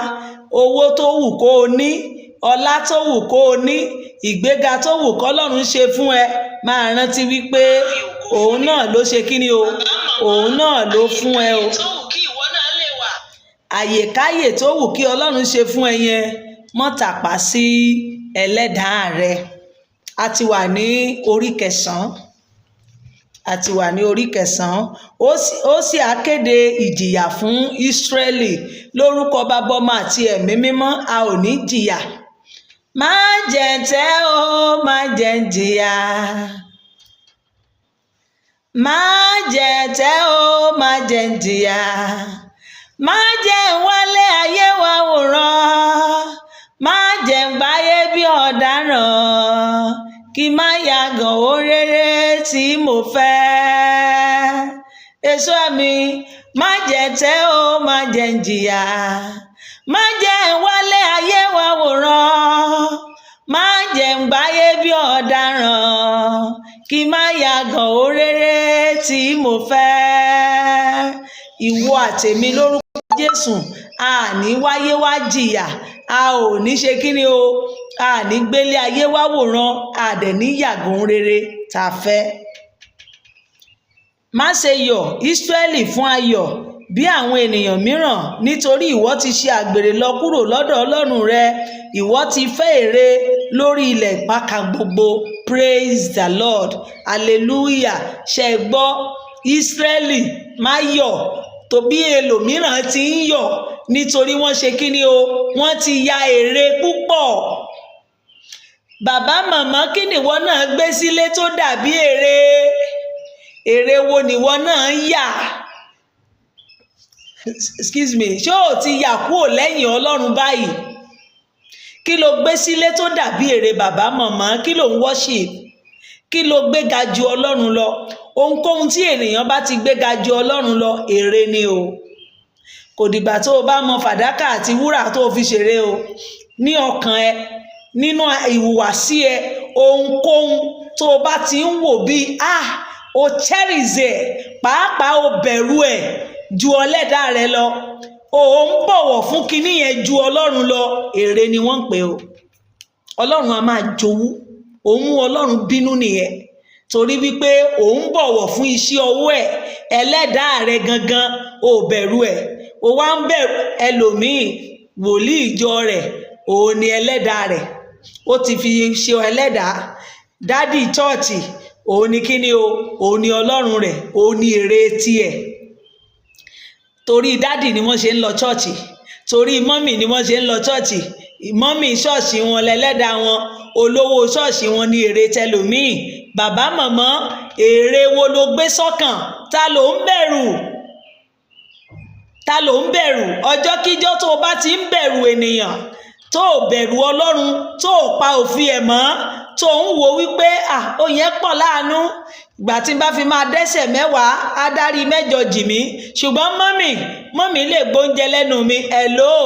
Owó tó wù kó o ní, ọlá tó wù kó o ní, ìgbéga tó wù kọ́lọ́run ṣe fún ẹ, máa rántí wípé òun náà ló ṣe kíni o, òun náà ló fún ẹ o. Àyèkáyè tó wù kí Ọlọ́run ṣe fún ẹ yẹn, mọ́ tàpá sí ẹlẹ́dàá rẹ. A ti wà ní orí kẹsàn-án, a ti wà ní orí kẹsàn-án. Ó sì á kéde ìjìyà fún Ísírẹ́lì. Lórúkọ Bàbá, Ọmọ àti Ẹ̀mí Mímọ́, a ò ní jìyà. Má jẹ́ tẹ́ o, má jẹ́ jìyà, má jẹ́ tẹ́ o, má jẹ́ jìyà, má jẹ́ wálé ayé wa wòran, má jẹ́ gbáyé bí ọ̀daràn, kí má yàgàn ó rere tí mo fẹ́. Èso mi, má jẹ́ tẹ́ o, má jẹ́ jìyà, má jẹ́ wálé ayé wa wòran, má jẹ́ gbáyé bí ọ̀daràn, kí má yàgàn ó rere tí mo fẹ́. Ìwọ àtèmi, lórúkọ Jésù, a ní wáyé wá jìyà, a ò ní ṣe kíni o, a ní gbélé ayé wá wòran, a dẹ̀ ní yàgàn rere tá a fẹ́. Má ṣe yọ̀, Ísírẹ́lì, fún ayọ̀ bí àwọn ènìyàn mìíràn, nítorí ìwọ ti ṣe àgbèrè lọ kúrò lọ́dọ̀ Ọlọ́run rẹ, ìwọ ti fẹ́ ère lórí ilẹ̀ ìpakà gbogbo. Praise the Lord, hallelujah. Ṣe gbọ́, Ísírẹ́lì, má yọ̀ tó bí ẹlòmíràn ti ń yọ̀, nítorí wọ́n ṣe kíni o, wọ́n ti ya ère púpọ̀. Bàbá, màmá, kí nìwọ náà gbé sílé tó dàbí ère? Ère wo nìwọ náà ń yà? Excuse me, ṣé o ti yà kúrò lẹ́yìn Ọlọ́run báyìí? Kí ló gbé sílé tó dàbí ère, bàbá, màmá? Kí ló ń worship? Kí ló gbéga ju Ọlọ́run lọ? Ohunkóhun tí ènìyàn bá ti gbéga ju Ọlọ́run lọ, ère ni o. Kò dìgbà tó o bá mọ fàdákà àti wúrà tó o fi ṣeré o. Ní ọkàn ẹ, nínú ìhùwàsí ẹ, ohunkóhun tó o bá ti ń wò bíi, ah, o cherish ẹ, pàápàá o bẹ̀rù ẹ ju ọlẹ́dàá rẹ lọ, o ń bọ̀wọ̀ fún kinní yẹn ju Ọlọ́run lọ, ère ni wọ́n ń pè o. Ọlọ́run a máa jowú, òun mú Ọlọ́run bínú nìyẹn, torí wípé òun bọ̀wọ̀ fún iṣẹ́ ọwọ́ ẹ̀, ẹlẹ́dàá rẹ gangan ò bẹ̀rù ẹ̀, o wá ń bẹ̀rù ẹlòmíì. Wòlíì ìjọ rẹ̀, òun ni ẹlẹ́dàá rẹ̀, ó ti fi ṣe ẹlẹ́dàá. Daddy church, òun ni kíni o, òun ni Ọlọ́run rẹ̀, òun ni ère tiẹ̀. Torí daddy ni wọ́n ṣe ń lọ church, torí mummy ni wọ́n ṣe ń lọ church. Mummy ṣọ́ọ̀ṣì wọn lẹ́lẹ́dàá wọn, olówó ṣọ́ọ̀ṣì wọn ní ère tẹlòmíì. Bàbá, màmá, ère wo ló gbé sọ́kàn? Ta ló ń bẹ̀rù? Ta ló ń bẹ̀rù? Ọjọ́kíjọ́ tó o bá ti ń bẹ̀rù ènìyàn, tó o bẹ̀rù Ọlọ́run, tó o pa òfin ẹ̀ mọ́, tó ń wo wípé, à, ó yẹn pọ̀ láàánú, ìgbà tí n bá fi máa dẹ́sẹ̀ 10, á dárí 8 jì mí, ṣùgbọ́n mummy, mummy lè gbóúnjẹ lẹ́nu mi ẹ̀ lóò,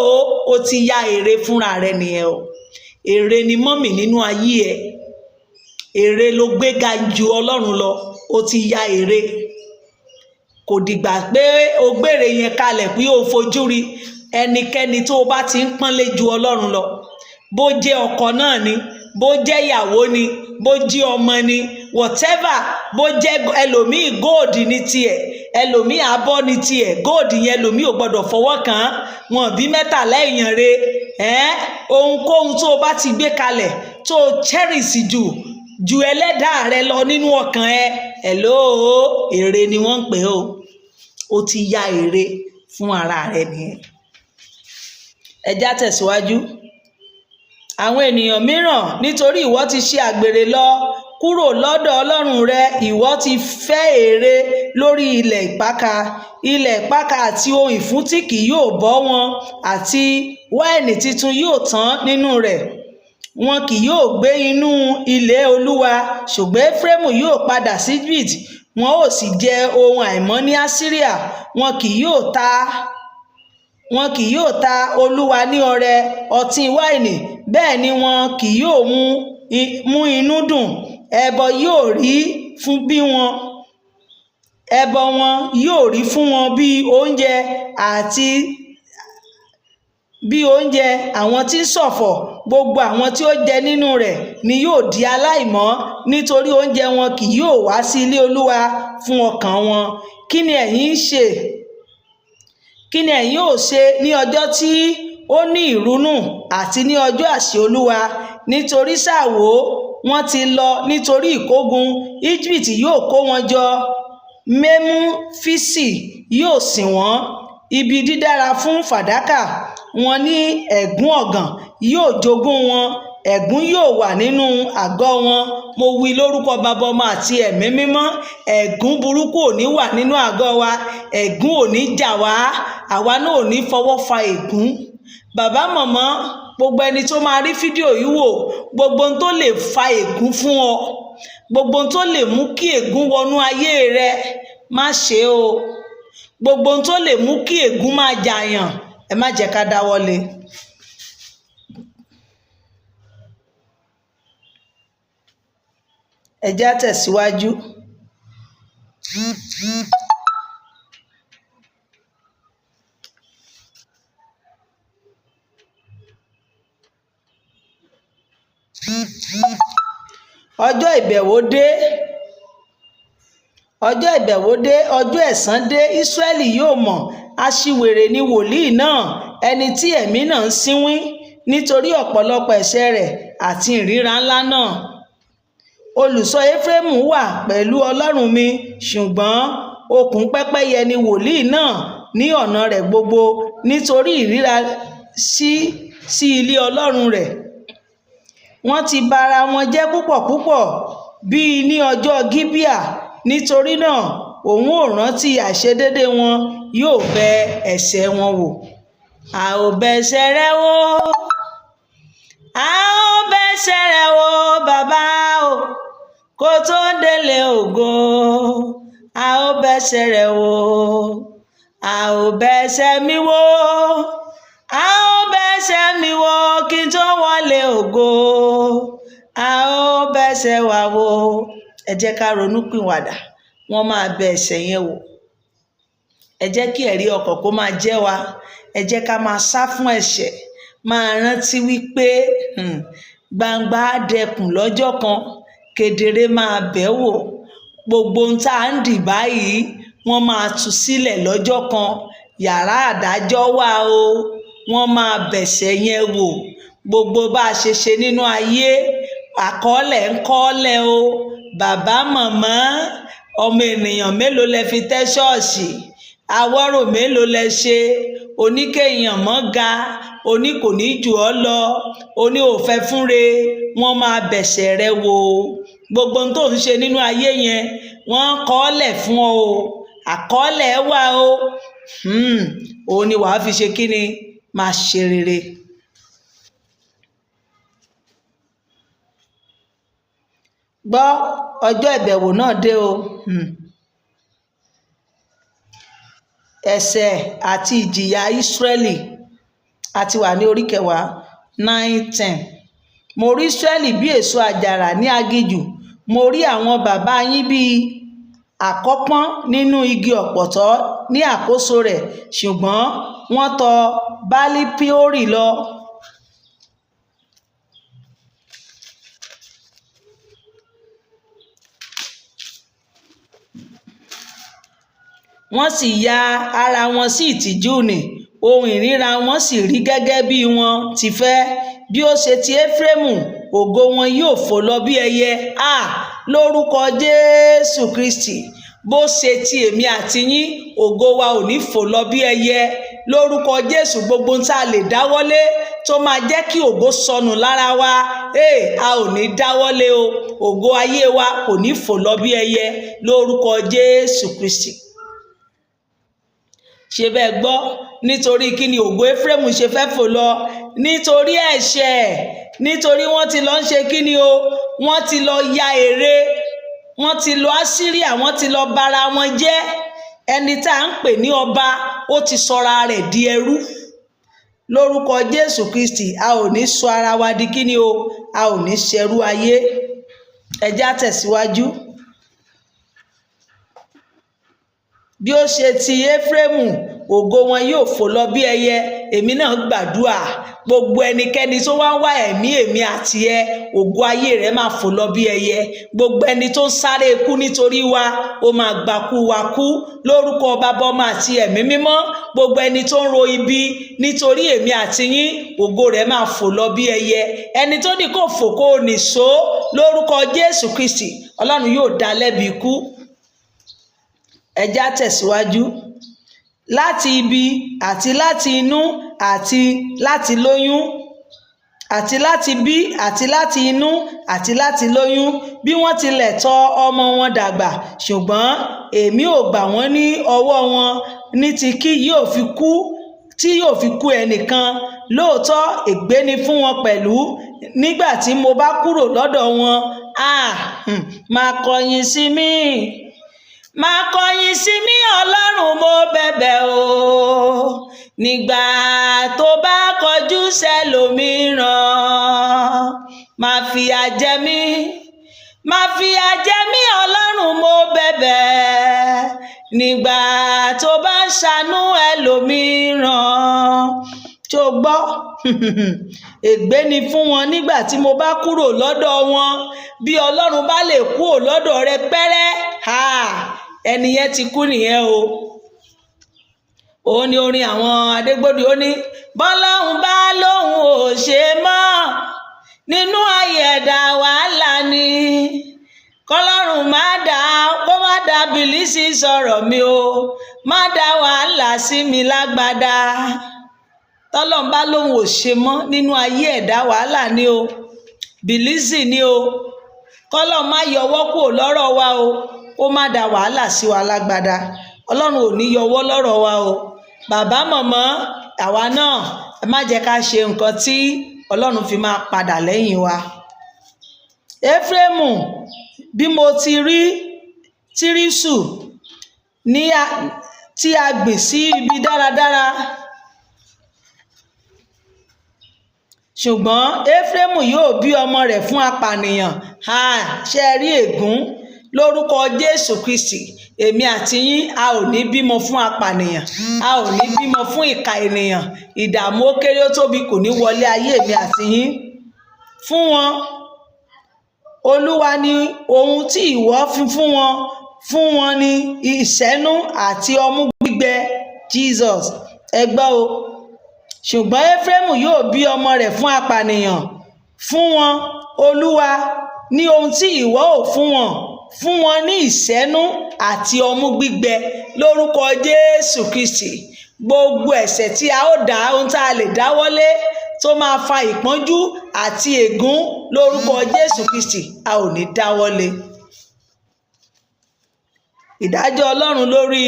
o ti ya ère fúnra rẹ nìyẹn o. Ère ni mummy nínú ayé ẹ̀, ère ló gbéga ju Ọlọ́run lọ, o ti ya ère. Kò dìgbà pé o gbére yẹn kalẹ̀ pé o fojú rí. Ẹnikẹ́ni tó o bá ti ń pọ́nlé ju Ọlọ́run lọ, bó jẹ́ ọkọ náà ni, bó jẹ́ ìyàwó ni, bó jẹ́ ọmọ ni, whatever, bó jẹ́ ẹlòmíì, gold ní tiẹ̀, ẹlòmíì abọ́ ní tiẹ̀, gold yẹn ẹlòmíì ò gbọ́dọ̀ fọwọ́ kàn án. Wọn bí 13 èèyàn re ẹ́. Ohunkóhun tó o bá ti gbé kalẹ̀, tó o cherish jù ju ẹlẹ́dàá rẹ lọ nínú ọkàn ẹ, hello, ère ni wọ́n ń pè ó. O ti ya ère fún ara rẹ nìyẹn. Ẹ já tẹ̀síwájú. Àwọn ènìyàn mìíràn, nítorí ìwọ ti ṣe àgbèrè lọ Kúrò lọ́dọ̀ Ọlọ́run rẹ. Ìwọ ti fẹ́ ère lórí ilẹ̀ ìpakà. Ilẹ̀ ìpakà àti ohun ìfúntí kì yóò bọ́ wọn, àti wáìnì titun yóò tán nínú rẹ̀. Wọn kì yóò gbé inú ilé Olúwa. Ṣùgbọ́n Efraimu yóò padà sí Egypt, wọn ó sì jẹ ohun àìmọ́ ní Asiria. Wọn kì yóò ta Olúwa ní ọrẹ ọtí wáìnì, bẹ́ẹ̀ ni wọn kì yóò mú inú dùn. Ẹbọ yóò rí fún bí wọn ẹbọ wọn yóò rí fún wọn bí oúnjẹ, àti bí oúnjẹ àwọn tí ń ṣọ̀fọ̀. Gbogbo àwọn tí ó jẹ nínú rẹ̀ ni yóò di aláìmọ́, nítorí oúnjẹ wọn kì yóò wá sí ilé Olúwa fún ọkàn wọn. Kí ni ẹ̀yin ń ṣe? Kí ni ẹ̀yin ó ṣe ní ọjọ́ tí ó ní ìrunú àti ní ọjọ́ àsè Olúwa? Nítorí ṣáà wò ó, wọ́n ti lọ nítorí ìkógun. Egypt yóò kó wọn jọ, Memufisi yóò sìn wọ́n. Ibi dídára fún fàdákà wọn ní ẹ̀gún ọ̀gàn yóò jogún wọn, ẹ̀gún yóò wà nínú àgọ́ wọn. Mo wí lórúkọ Baba, Ọmọ àti Ẹ̀mí Mímọ́, ẹ̀gún burúkú ò ní wà nínú àgọ́ wa, ẹ̀gún ò ní jà wá, àwa náà ò ní fọwọ́ fa ègún. Bàbá, mọ̀mọ́, gbogbo ẹni tó máa rí fídíò yìí wò, gbogbo ohun tó lè fa ègún fún ọ, gbogbo ohun tó lè mú kí ègún wọnú ayé rẹ, má ṣe o. Gbogbo ohun tó lè mú kí ègún máa jàyàn, ẹ má jẹ́ ká dáwọ́ lé. Ẹ jẹ́ á tẹ̀síwájú. Ọjọ́ ìbẹ̀wò dé, ọjọ́ ìbẹ̀wò dé, ọjọ́ ẹ̀san dé. Ísírẹ́lì yóò mọ̀. Aṣiwèrè ni wòlíì náà, ẹni tí ẹ̀mí náà ń sínwín, nítorí ọ̀pọ̀lọpọ̀ ẹ̀ṣẹ̀ rẹ̀ àti ìríra ńlá náà. Olùṣọ́ Efraimu wà pẹ̀lú Ọlọ́run mi, ṣùgbọ́n okùn pẹ́pẹ́yẹ ni wòlíì náà ní ọ̀nà rẹ̀ gbogbo, nítorí ìríra sí ilé Ọlọ́run rẹ̀. Wọ́n ti ba ara wọn jẹ́ púpọ̀ púpọ̀ bíi ní ọjọ́ Gibeah. Nítorí náà òun ó rántí àìṣedéédé wọn, yóò bẹ ẹ̀ṣẹ̀ wọn wò. A ò bẹ̀ṣẹ̀ rẹ wò, a ò bẹ̀ṣẹ̀ rẹ wò, bàbá o, kó tó délé ògo. A ò bẹ̀ṣẹ̀ rẹ wò, a ò bẹ̀ṣẹ̀ mi wò, a ò bẹ̀ṣẹ̀ mi wò kí n tó wọlé ògo. A ò bẹ̀ṣẹ̀ wa wò. Ẹ jẹ́ ká ronú pìwàdà, wọ́n máa bẹ ẹ̀ṣẹ̀ yẹn wò. Ẹ jẹ́ kí ẹ̀rí ọkàn kó máa jẹ́ wa. Ẹ jẹ́ ká máa sá fún ẹ̀ṣẹ̀, máa rántí wípé gbangba á dẹkùn lọ́jọ́ kan, kedere máa bẹ̀ wò. Gbogbo ohun tá à ń dì báyìí, wọ́n máa tú sílẹ̀ lọ́jọ́ kan. Yàrá àdájọ́ wà o, wọ́n máa bẹ̀ṣẹ̀ yẹn wò. Gbogbo bá a ṣe ṣe nínú ayé, àkọọ́lẹ̀ ń kọ́ọ́lẹ̀ o. Bàbá, mọ̀mọ́, ọmọ ènìyàn mélòó lẹ fi tẹ́ ṣọ́ọ̀ṣì? Awọ́rò mélòó lẹ ṣe? Oníkéèyàn mọ́ ga, oní kò ní jù ọ́ lọ, oní ò fẹ́ fúnre, wọ́n máa bẹ̀ṣẹ̀ rẹ wò. Gbogbo ohun tó ń ṣe nínú ayé yẹn, wọ́n kọ́ọ́lẹ̀ fún ọ o. Àkọọ́lẹ̀ wà o. Òun ni wàá fi ṣe kíni? Máa ṣe rere. Gbọ́, ọjọ́ ìbẹ̀wò náà dé o. Ẹ̀ṣẹ̀ àti ìjìyà Ísírẹ́lì. A ti wà ní orí kẹwàá, 9, 10. Mo rí Ísírẹ́lì bí èso àjàrà ní aginjù. Mo rí àwọn bàbá yín bí àkọ́pọ́n nínú igi ọ̀pọ̀tọ́ ní àkóso rẹ̀, ṣùgbọ́n wọ́n tọ Baali-Peori lọ. Wọ́n sì ya ara wọn sí ìtìjú nì, ohun ìríra wọn sì rí gẹ́gẹ́ bí wọ́n ti fẹ́. Bí ó ṣe ti Efraimu, ògo wọn yóò fò lọ bí ẹyẹ. Lórúkọ Jésù Kristi, bó ṣe ti èmi àti yín, ògo wa ò ní fò lọ bí ẹyẹ. Lórúkọ Jésù, gbogbo ohun tá a lè dáwọ́lé tó máa jẹ́ kí ògo sọnù lára wa, a ò ní dáwọ́lé o, Ògo ayé wa kò ní fò lọ bí ẹyẹ lórúkọ Jésù Kristi. Ṣe bẹ́ẹ̀ gbọ́? Nítorí kí ni ògo Éfrémù ṣe fẹ́ fò lọ? Nítorí ẹ̀ṣẹ̀, nítorí wọ́n ti lọ ń ṣe kí ni o, wọ́n ti lọ ya ère, wọ́n ti lọ Asíríà, wọ́n ti lọ bara wọn jẹ́. Ẹni tá à ń pè ní ọba, ó ti sọra rẹ̀ di ẹrú. Lórúkọ Jésù Kristi, a ò ní sọ ara wa di kí ni o, a ò ní ṣẹrú ayé. Ẹ jẹ́ á tẹ̀síwájú. Bí ó ṣe ti Éfrémù, ògo wọn yóò fò lọ bí ẹyẹ. Èmi náà gbàdúrà, gbogbo ẹnikẹ́ni tó wá ń wá ẹ̀mí èmi àti ẹ, ògo ayé rẹ̀ máa fò lọ bí ẹyẹ. Gbogbo ẹni tó ń sáré ikú nítorí wa, ó máa gbàkú wa kú lórúkọ Bàbá, Ọmọ àti Ẹ̀mí Mímọ́. Gbogbo ẹni tó ń ro ibi nítorí èmi àti yín, ògo rẹ̀ máa fò lọ bí ẹyẹ. Ẹni tó ní kò fò kó nìṣó lórúkọ Jésù Kristi, Ọlọ́run yóò dá lẹ́bi ikú. Ẹ jẹ́ á tẹ̀síwájú. Láti ibi àti láti inú àti láti lóyún àti láti bí àti láti inú àti láti lóyún, bí wọ́n tilẹ̀ tọ́ ọmọ wọn dàgbà, ṣùgbọ́n èmi ò gbà wọ́n ní ọwọ́ wọn ní ti kí yóò fi kú, tí yóò fi kú ẹnìkan. Lóòótọ́ ègbé ni fún wọn pẹ̀lú nígbà tí mo bá kúrò lọ́dọ̀ wọn. Máa kọ̀yìn sí mi, máa kọ̀yìn sí mi, Ọlọ́run, mo bẹ̀bẹ̀ o. Nígbà tó bá kọjú sẹ́lòmíràn, máa fìyà jẹ mí, máa fìyà jẹ mí, Ọlọ́run, mo bẹ̀bẹ̀. Nígbà tó bá ń ṣàánú ẹlòmíràn. Tó gbọ́? Ègbé ni fún wọn nígbà tí mo bá kúrò lọ́dọ̀ wọn. Bí Ọlọ́run bá lè kúrò lọ́dọ̀ rẹ pẹ́rẹ́, ẹni yẹn ti kú nìyẹn o. Òun ni orin àwọn Adégbòdì, ó ní bọ́lọ́hun bá lóhun ò ṣe mọ́ nínú ayé ẹ̀dá, wàhálà ni. Kọlọ́run má dá, kó má dá bìlísì sọ̀rọ̀ mi o, má dá wàhálà sí mi lágbádá. Tọ́lọ́run bá lóhun ò ṣe mọ́ nínú ayé ẹ̀dá, wàhálà ni o, bìlísì ni o. Kọ́lọ́run má yọwọ́ kúrò lọ́rọ̀ wa o, kó má dá wàhálà sí wa lágbádá. Ọlọ́run ò ní yọwọ́ lọ́rọ̀ wa o. Bàbá, mọ̀mọ́, àwa náà, ẹ má jẹ́ ká ṣe nǹkan tí Ọlọ́run fi máa padà lẹ́yìn wa. Éfrémù, bí mo ti rí tírísù ní tí a gbìn sí ibi dáradára, ṣùgbọ́n Éfrémù yóò bí ọmọ rẹ̀ fún apànìyàn. Ṣe rí ègún lórúkọ Jésù Kristi. Èmi àti yín, a ò ní bímọ fún apànìyàn, a ò ní bímọ fún ìkà ènìyàn. Ìdààmú ó kéré ó tóbi kò ní wọlé ayé èmi àti yín. Fún wọn, Olúwa ni ohun tí ìwọ fi fún wọn, fún wọn ní ìṣẹ́nu àti ọmú gbígbẹ. Jesus, ẹ gbọ́ o. Ṣùgbọ́n Éfrémù yóò bí ọmọ rẹ̀ fún apànìyàn. Fún wọn, Olúwa ní ohun tí ìwọ ò fún wọn, fún wọn ní ìṣẹ́nu àti ọmú gbígbẹ lórúkọ Jésù Kristi. Gbogbo ẹ̀ṣẹ̀ tí a ó dá, ohun tá a lè dáwọ́lé tó máa fa ìpọ́njú àti ègún lórúkọ Jésù Kristi, a ò ní dáwọ́lé. Ìdájọ́ Ọlọ́run lórí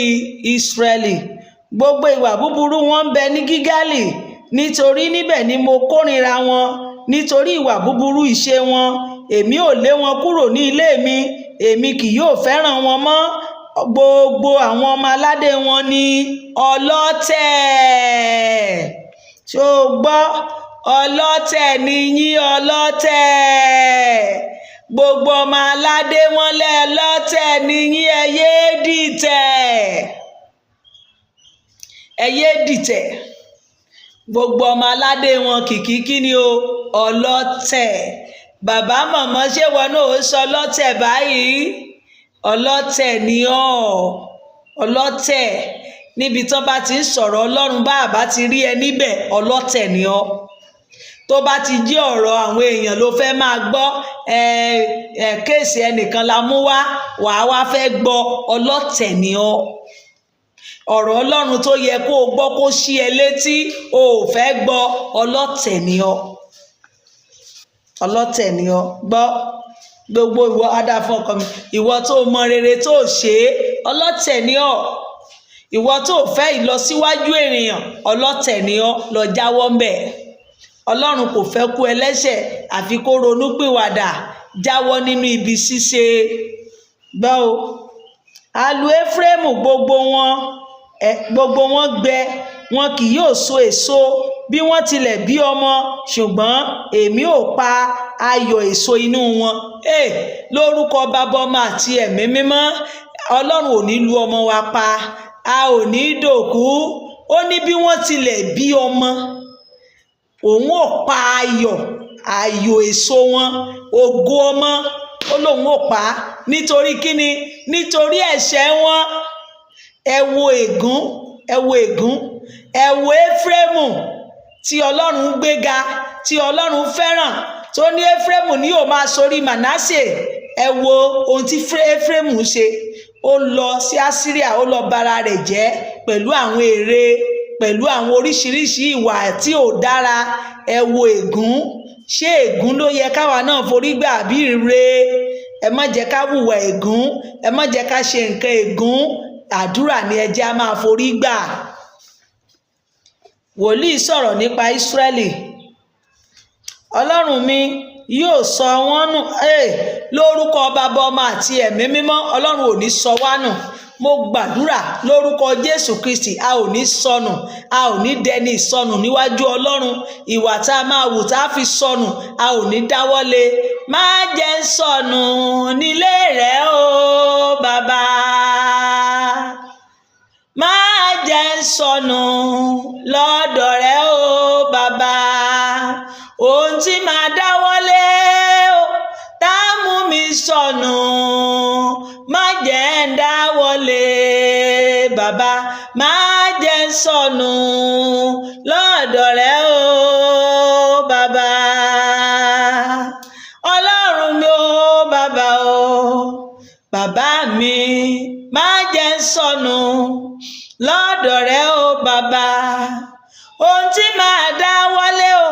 Ísírẹ́lì. Gbogbo ìwà búburú wọn ń bẹ ní Gígálì, nítorí níbẹ̀ ni mo kórìíra wọn. Nítorí ìwà búburú ìṣe wọn, èmi ò lé wọn kúrò ní ilé mi, èmi kì yóò fẹ́ràn wọn mọ́. Gbogbo àwọn ọmọ aládé wọn ni ọlọ́tẹ̀. Ṣó o gbọ́? Ọlọ́tẹ̀ ni yín, ọlọ́tẹ̀. Gbogbo ọmọ aládé wọn lẹ́ ọlọ́tẹ̀ ni yín, ẹ yé dìtẹ̀, ẹ yé dìtẹ̀. Gbogbo ọmọ aládé wọn kìkì kí ni o, ọlọ́tẹ̀. Bàbá, mọ̀mọ́, ṣé wọn náà ó sọ ọlọ́tẹ̀ báyìí? Ọlọ́tẹ̀ ni ọ́, ọlọ́tẹ̀. Níbi tán bá ti ń sọ̀rọ̀ Ọlọ́run, bá àbá ti rí ẹ níbẹ̀, ọlọ́tẹ̀ ni ọ́. Tó bá ti jẹ́ ọ̀rọ̀ àwọn èèyàn ló fẹ́ máa gbọ́, kéèsì ẹnìkan la mú wá, wàá wá fẹ́ gbọ́, ọlọ́tẹ̀ ni ọ́. Ọ̀rọ̀ Ọlọ́run tó yẹ kó o gbọ́ kó ṣí ẹ létí, o ò fẹ́ gbọ́, ọlọ́tẹ̀ ni ọ́, ọlọ́tẹ̀ ni ọ́. Gbọ́. Gbogbo ìwọ adá fún ọkọ mi, ìwọ tó mọ rere tó ṣe é, ọlọ́tẹ̀ ni ọ́. Ìwọ tó fẹ́ ìlọsíwájú ènìyàn, ọlọ́tẹ̀ ni ọ́, lọ jáwọ́ ń bẹ̀. Ọlọ́run kò fẹ́ kú ẹlẹ́ṣẹ̀ àfi kó ronú pìwàdà, jáwọ́ nínú ibi ṣíṣe. Gbọ́ o, alu Éfrémù gbogbo wọn, gbogbo wọn gbẹ, wọn kì yóò so èso bí wọ́n tilẹ̀ bí ọmọ, ṣùgbọ́n èmi ò pa ayọ̀ èso inú wọn. Lórúkọ Bàbá, Ọmọ àti Ẹ̀mí Mímọ́, Ọlọ́run ò ní lu ọmọ wa pa, a ò ní dòkú. Ó ní bí wọ́n tilẹ̀ bí ọmọ, òun ò pa ayọ̀ èso wọn, ògo ọmọ, ó lóun ò pa á. Nítorí kíni? Nítorí ẹ̀ṣẹ̀ wọn. Ẹ wo ègún, ẹ wo ègún, ẹ wo Éfrémù tí Ọlọ́run gbéga, tí Ọlọ́run fẹ́ràn, tó ní Éfrémù ní yóò máa sorí Mànásè. Ẹ wo ohun tí Éfrémù ṣe. Ó lọ sí Asiria, ó lọ bara rẹ̀ jẹ́ pẹ̀lú àwọn ère, pẹ̀lú àwọn oríṣiríṣi ìwà tí ò dára. Ẹ wo ègún. Ṣé ègún ló yẹ káwa náà forí gbà bí ire? Ẹ má jẹ́ ká hùwà ègún, ẹ má jẹ́ ká ṣe nǹkan ègún. Àdúrà ni ẹ jẹ́ á máa forí gbà. Wòlíì sọ̀rọ̀ nípa Ísírẹ́lì. Ọlọ́run mi yóò sọ wọ́n nù. Lórúkọ Bàbá, Ọmọ àti Ẹ̀mí Mímọ́, Ọlọ́run ò ní sọ wá nù. Mo gbàdúrà lórúkọ Jésù Kristi, a ò ní sọnù, a ò ní dẹni ìsọnù níwájú Ọlọ́run. Ìwà tá a máa wù tá a fi sọnù, a ò ní dáwọ́lé. Má jẹ́ ń sọnù nílé rẹ o bàbá, má jẹ́ ń sọnù lọ́dọ̀ rẹ o bàbá. Ohun tí màá dáwọ́lé o tá a mú mi sọnù, má jẹ́ ń dáwọ́lé bàbá, má jẹ́ ń sọnù lọ́dọ̀ rẹ o bàbá. Ọlọ́run mi o bàbá o, bàbá mi, má jẹ́ ń sọnù lọ́dọ̀ rẹ o bàbá. Ohun tí màá dáwọ́lé o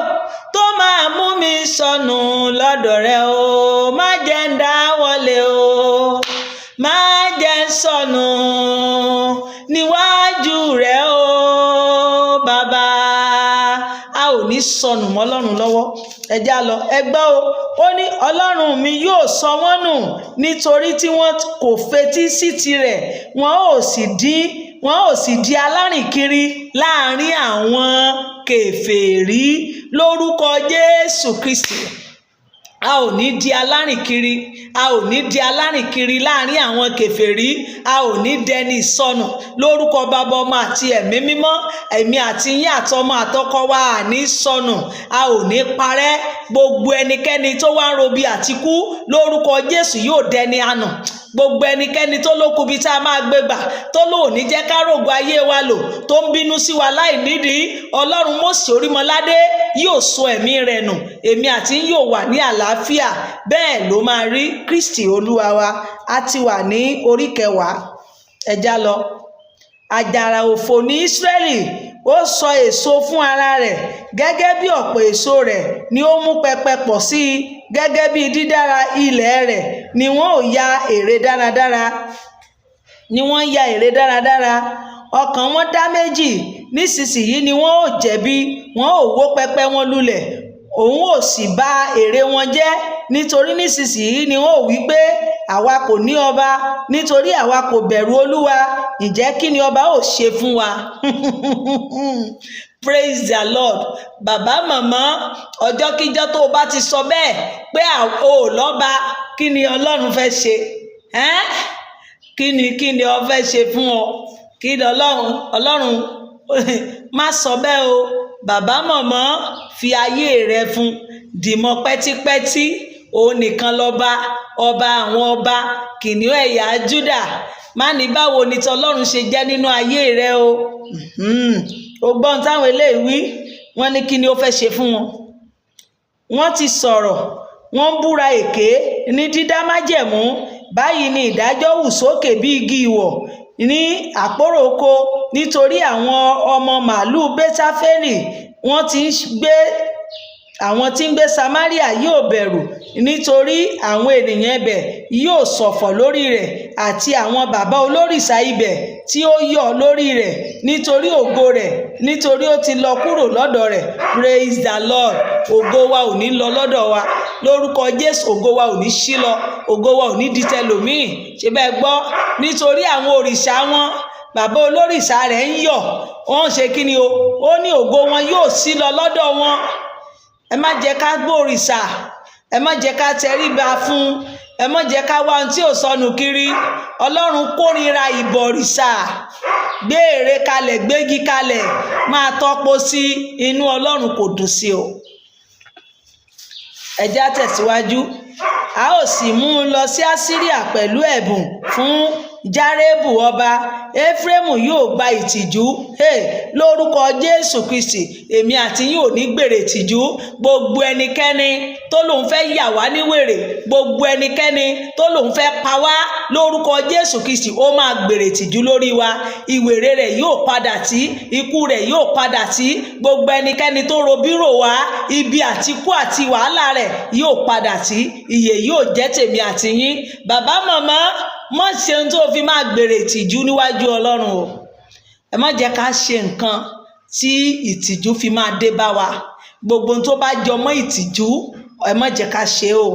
tó máa mú mi sọnù lọ́dọ̀ rẹ o, má jẹ́ ń dáwọ́lé o, má jẹ́ ń sọnù níwájú rẹ o bàbá. A ò ní sọnù mọ́ Ọlọ́run lọ́wọ́. Ẹ já lọ, ẹ gbọ́ o. Ó ní Ọlọ́run mi yóò sọ wọ́n nù nítorí tí wọ́n kò fetí sí tirẹ̀, wọn ò sì di alárìnkiri láàrin àwọn kèfèrí. Lórúkọ Jésù Kristi, a ò ní di alárìnkiri, a ò ní di alárìnkiri láàrin àwọn kèfèrí, a ò ní dẹni ìsọnù. Lórúkọ Bàbá, Ọmọ àti Ẹ̀mí Mímọ́, èmi àti yín àtọmọ àtọkọ wa à ní sọnù, a ò ní parẹ́. Gbogbo ẹnikẹ́ni tó wá ń robi àtikú, lórúkọ Jésù yóò dẹni àná. Gbogbo ẹnikẹ́ni tó lókun bí tá a máa gbé gbà, tó lóò ní jẹ́ ká rògo ayé wa lò, tó ń bínú sí wa láì nídìí, Ọlọ́run Mósè Orímọládé yóò sọ ẹ̀mí rẹ̀ nù. Èmi àti yín yóò wà ní àlàáfíà. Bẹ́ẹ̀ ló máa rí. Kristi Olúwa wa. A ti wà ní orí kẹwàá, ẹ já lọ. Àjàrà òfò ní Ísírẹ́lì, ó sọ èso fún ara rẹ̀. Gẹ́gẹ́ bí ọ̀pọ̀ èso rẹ̀ ni ó mú pẹpẹ pọ̀ sí i, gẹ́gẹ́ bí dídára ilẹ̀ rẹ̀ ni wọ́n ò ya ère dáradára, ni wọ́n ya ère dáradára. Ọkàn wọn dá méjì, nísinsìnyí ni wọ́n ò jẹ̀bi, wọ́n ò wó pẹpẹ wọn lulẹ̀, òun ò sì bà ère wọn jẹ́. Nítorí nísinsìnyí ni wọ́n ò wí pé, àwa kò ní ọba, nítorí àwa kò bẹ̀rù Olúwa. Ǹjẹ́ kí ni ọba ó ṣe fún wa? Praise the Lord. Bàbá, màmá, ọjọ́kíjọ́ tó o bá ti sọ bẹ́ẹ̀ pé o ò lọ́ba, kí ni Ọlọ́run fẹ́ ṣe? Kí ni ó fẹ́ ṣe fún ọ? Kí ni Ọlọ́run? Má sọ bẹ́ẹ̀ o. Bàbá, màmá, fi ayé rẹ fún, dìmọ̀ pẹ́típẹ́tí. Òun nìkan lọ́ba, ọba àwọn ọba, kìnìún ẹ̀yà Júdà. Má ní báwo ni tọlọ́run ṣe jẹ́ nínú ayé rẹ o. O gbọ́n táwọn eléyìí wí, wọ́n ní kí ni ó fẹ́ ṣe fún wọn. Wọ́n ti sọ̀rọ̀, wọ́n ń búra èké ní dídá májẹ̀mú. Báyìí ni ìdájọ́ hù sókè bí igi ìwọ̀ ní àpórò oko. Nítorí àwọn ọmọ màlúù Bẹ́táfẹ́lì, wọ́n ti ń gbé Àwọn tí ń gbé Samaria yóò bẹ̀rù, nítorí àwọn ènìyàn ibẹ̀ yóò ṣọ̀fọ̀ lórí rẹ̀, àti àwọn baba olórìṣà ibẹ̀ tí ó yọ̀ lórí rẹ̀ nítorí ògo rẹ̀, nítorí ó ti lọ kúrò lọ́dọ̀ rẹ̀. Praise the Lord. Ògo wa ò ní lọ lọ́dọ̀ wa lórúkọ Jésù. Ògo wa ò ní ṣí lọ, ògo wa ò ní di tẹlòmíì. Ṣe bẹ́ẹ̀ gbọ́? Nítorí àwọn òrìṣà wọn, bàbá olórìṣà rẹ̀ ń yọ̀, wọ́n ń ṣe kí ni o? Ó ní ògo wọn yóò ṣí lọ lọ́dọ̀ wọn. Ẹ má jẹ́ ká gbòrìṣà, ẹ má jẹ́ ká tẹríba fún, ẹ má jẹ́ ká wá ohun tí ò sọnù kiri. Ọlọ́run kórìíra ìbọ̀rìṣà. Gbé ère kalẹ̀, gbégi kalẹ̀, máa tọ́pọ̀ sí inú, Ọlọ́run kò dùn sí o. Ẹ jẹ́ á tẹ̀síwájú. A ó sì mú un lọ sí Asiria pẹ̀lú ẹ̀bùn fún Járébù ọba. Éfrémù yóò gba ìtìjú. Hey, lórúkọ Jésù Kristi, èmi àti yín ò ní gbèrè ìtìjú. Gbogbo ẹnikẹ́ni tó lòun fẹ́ yà wá ní wèrè, gbogbo ẹnikẹ́ni tó lòun fẹ́ pa wá, lórúkọ Jésù Kristi, ó máa gbèrè ìtìjú lórí wa. Ìwèrè rẹ̀ yóò padà tí, ikú rẹ̀ yóò padà tí. Gbogbo ẹnikẹ́ni tó ro bírò wá ibi àti ikú àti wàhálà rẹ̀ yóò padà tí. Ìyè yóò jẹ́ tèmi àti yín. Bàbá, màmá, má ṣe ohun tó fi máa gbèrè ìtìjú níwájú Ọlọ́run o. Ẹ má jẹ́ ká ṣe nǹkan tí ìtìjú fi máa dé bá wa. Gbogbo ohun tó bá jọ mọ́ ìtìjú, ẹ má jẹ́ ká ṣe o.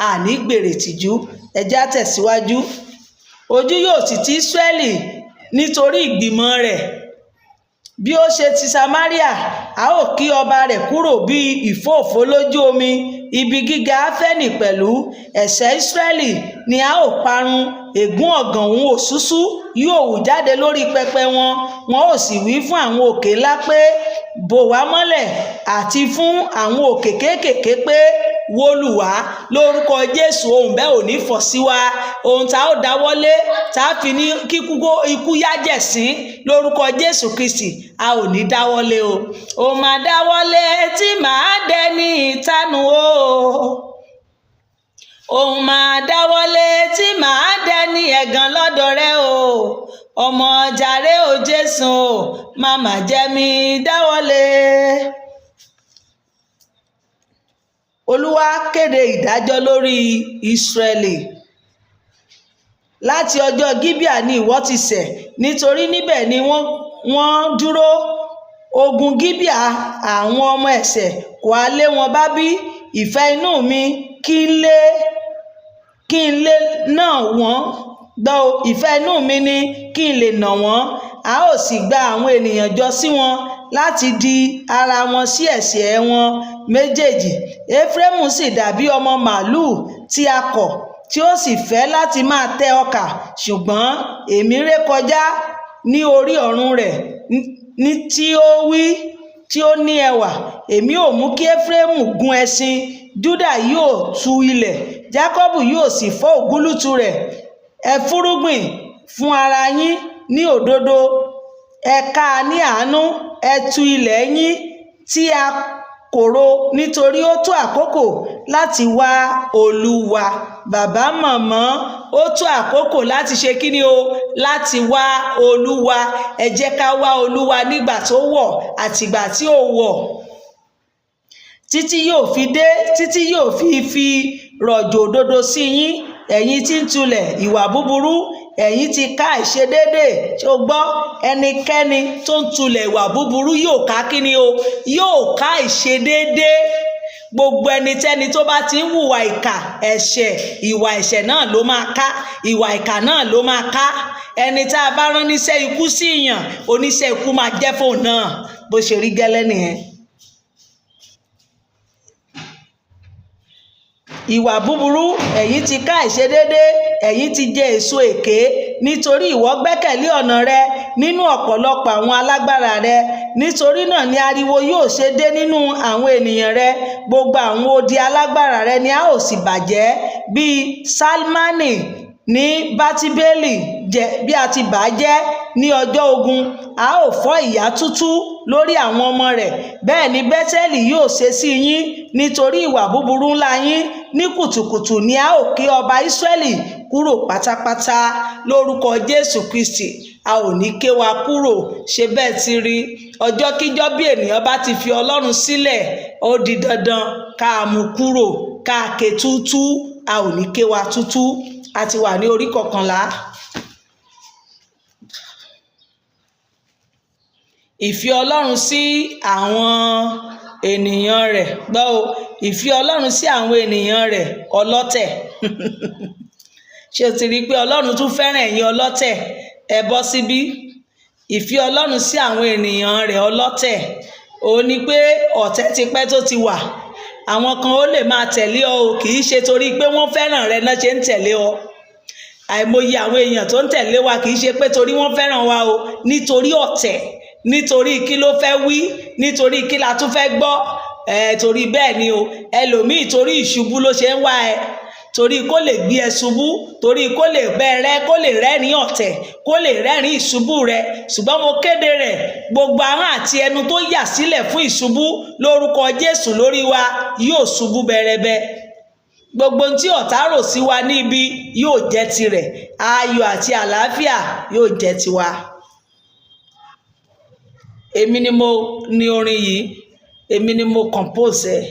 Àní gbèrè ìtìjú. Ẹ jẹ́ á tẹ̀síwájú. Ojú yóò sì ti Ísírẹ́lì nítorí ìgbìmọ̀ rẹ̀, bí ó ṣe ti Samaria. A ó kí ọba rẹ̀ kúrò bí ìfóòfó lójú omi, ibi gíga Áfẹ́nì pẹ̀lú. Ẹ̀ṣẹ̀ Ísírẹ́lì ni a ó parun. Ègún ọ̀gàn òun òṣùṣú yóò hù jáde lórí pẹpẹ wọn. Wọn ó sì wí fún àwọn òkè ńlá pé, "Bò wá mọ́lẹ̀," àti fún àwọn òkè kéékèèké pé, "Wó lù wá." Lórúkọ Jésù, ohun bẹ́ẹ̀ ò ní fọ̀ sí wa. Ohun tá ó dáwọ́lé tá a fi ní kíkú ikú yájẹ̀sín, lórúkọ Jésù Kristi, a ò ní dáwọ́lé o. Ó máa dáwọ́lé tí màá dẹni ìtanù o. Òun máa dáwọ́lé tí màá dẹni ẹ̀gàn lọ́dọ̀ rẹ o. Ọmọ jàre o, Jésù o, má má jẹ́ mi dáwọ́lé. Olúwa kéde ìdájọ́ lórí Ísírẹ́lì. Láti ọjọ́ Gíbíà ni ìwọ ti ṣẹ̀, nítorí níbẹ̀ ni wọ́n dúró ogun Gíbíà. Àwọn ọmọ ẹ̀ṣẹ̀ kò á lé wọn bá bí? Ìfẹ́ inú mi kí n lè nà wọ́n. Gbọ́ o, ìfẹ́ inú mi ni kí n lè nà wọ́n. A ó sì gba àwọn ènìyàn jọ sí wọn láti di ara wọn sí ẹ̀ṣẹ̀ wọn méjèèjì. Éfrémù sì dàbí ọmọ màlúù tí a kọ̀, tí ó sì fẹ́ láti máa tẹ ọkà, ṣùgbọ́n èmi ré kọjá ní orí ọ̀run rẹ̀ ní tí ó wí tí ó ní ẹwà. Èmi ò mú kí Éfrémù gun ẹṣin, Júdà yóò tu ilẹ̀, Jákọ́bù yóò sì fọ́ ògúlùtù rẹ̀. Ẹ fúnrúgbìn fún ara yín ní òdodo, ẹ ká a ní àánú, ẹ tu ilẹ̀ yín tí a kò ro, nítorí ó tó àkókò láti wá Olúwa. Bàbá, màmá, ó tó àkókò láti ṣe kíni o? Láti wá Olúwa. Ẹ jẹ́ ká wá Olúwa nígbà tó wọ̀ àtìgbà tí ò wọ̀, títí yóò fi dé, títí yóò fi rọ̀jò òdodo sí yín. Ẹ̀yin tí ń tulẹ̀ ìwà búburú, ẹ̀yin ti ká àìṣedéédéé. Ṣé o gbọ́? Ẹnikẹ́ni tó ń tulẹ̀ ìwà búburú yóò ká kíni o? Yóò ká àìṣedéédéé. Gbogbo ẹnikẹ́ni tó bá ti ń hùwà ìkà, ẹ̀ṣẹ̀, ìwà ẹ̀ṣẹ̀ náà ló máa ká, ìwà ìkà náà ló máa ká. Ẹni tá a bá rán níṣẹ́ ikú sí ìyàn, oníṣẹ́ ikú máa jẹ́ fóun náà. Bó ṣe rí gẹ́lẹ́ nìyẹn. Ìwà búburú, ẹ̀yin ti ká àìṣedéédéé, ẹ̀yin ti jẹ èso èké, nítorí ìwọ gbẹ́kẹ̀lé ọ̀nà rẹ nínú ọ̀pọ̀lọpọ̀ àwọn alágbára rẹ. Nítorí náà ni ariwo yóò ṣe dé nínú àwọn ènìyàn rẹ, gbogbo àwọn odi alágbára rẹ ni a ó sì bàjẹ́ bíi Ṣalmani ní Bátíbélì jẹ́ bí a ti bà á jẹ́ ní ọjọ́ ogun. A ó fọ́ ìyà tútú lórí àwọn ọmọ rẹ̀. Bẹ́ẹ̀ ni Bẹ́tẹ́lì yóò ṣe sí yín nítorí ìwà búburú ńlá yín. Ní kùtùkùtù ni a ó ké ọba Ísírẹ́lì kúrò pátápátá. Lórúkọ Jésù Kristi, a ò ní ké wa kúrò. Ṣe bẹ́ẹ̀ ti rí? Ọjọ́kíjọ́ bí ènìyàn bá ti fi Ọlọ́run sílẹ̀, ó di dandan ká mú kúrò, ká ké túútú. A ò ní ké wa túútú. A ti wà ní orí 11. Ìfẹ́ Ọlọ́run sí àwọn ènìyàn rẹ̀. Gbọ́ o, ìfẹ́ Ọlọ́run sí àwọn ènìyàn rẹ̀ ọlọ́tẹ̀. Ṣé o ti rí i pé Ọlọ́run tún fẹ́ràn ẹ̀yin ọlọ́tẹ̀? Ẹ bọ́ síbí. Ìfẹ́ Ọlọ́run sí àwọn ènìyàn rẹ̀ ọlọ́tẹ̀. Ó ní pé ọ̀tẹ̀ ti pẹ́ tó ti wà. Àwọn kan ó lè máa tẹ̀lé ọ o, kì í ṣe torí pé wọ́n fẹ́ràn rẹ náà ṣe ń tẹ̀lé ọ. Àìmọye àwọn èèyàn tó ń tẹ̀lé wa kì í ṣe pé torí wọ́n fẹ́ràn wa o, nítorí ọ̀tẹ̀, nítorí kí ló fẹ́ wí, nítorí kí la tún fẹ́ gbọ́. Torí bẹ́ẹ̀ ni o. Ẹlòmíì torí ìṣubú ló ṣe ń wá ẹ, torí kó lè gbé ẹ ṣubú, torí kó lè bẹ́ rẹ, kó lè rẹ́rìn ọ̀tẹ̀, kó lè rẹ́rìn ìṣubú rẹ. Ṣùgbọ́n mo kéde rẹ̀, gbogbo ahọ́n àti ẹnu tó yà sílẹ̀ fún ìṣubú lórúkọ Jésù lórí wa yóò ṣubú bẹrẹbẹ. Gbogbo ohun tí ọ̀tá rò sí wa níbi yóò jẹ́ tirẹ̀. Ayọ̀ àti àlàáfíà yóò jẹ́ tiwa. Èmi ni mo ní orin yìí, èmi ni mo compose ẹ̀.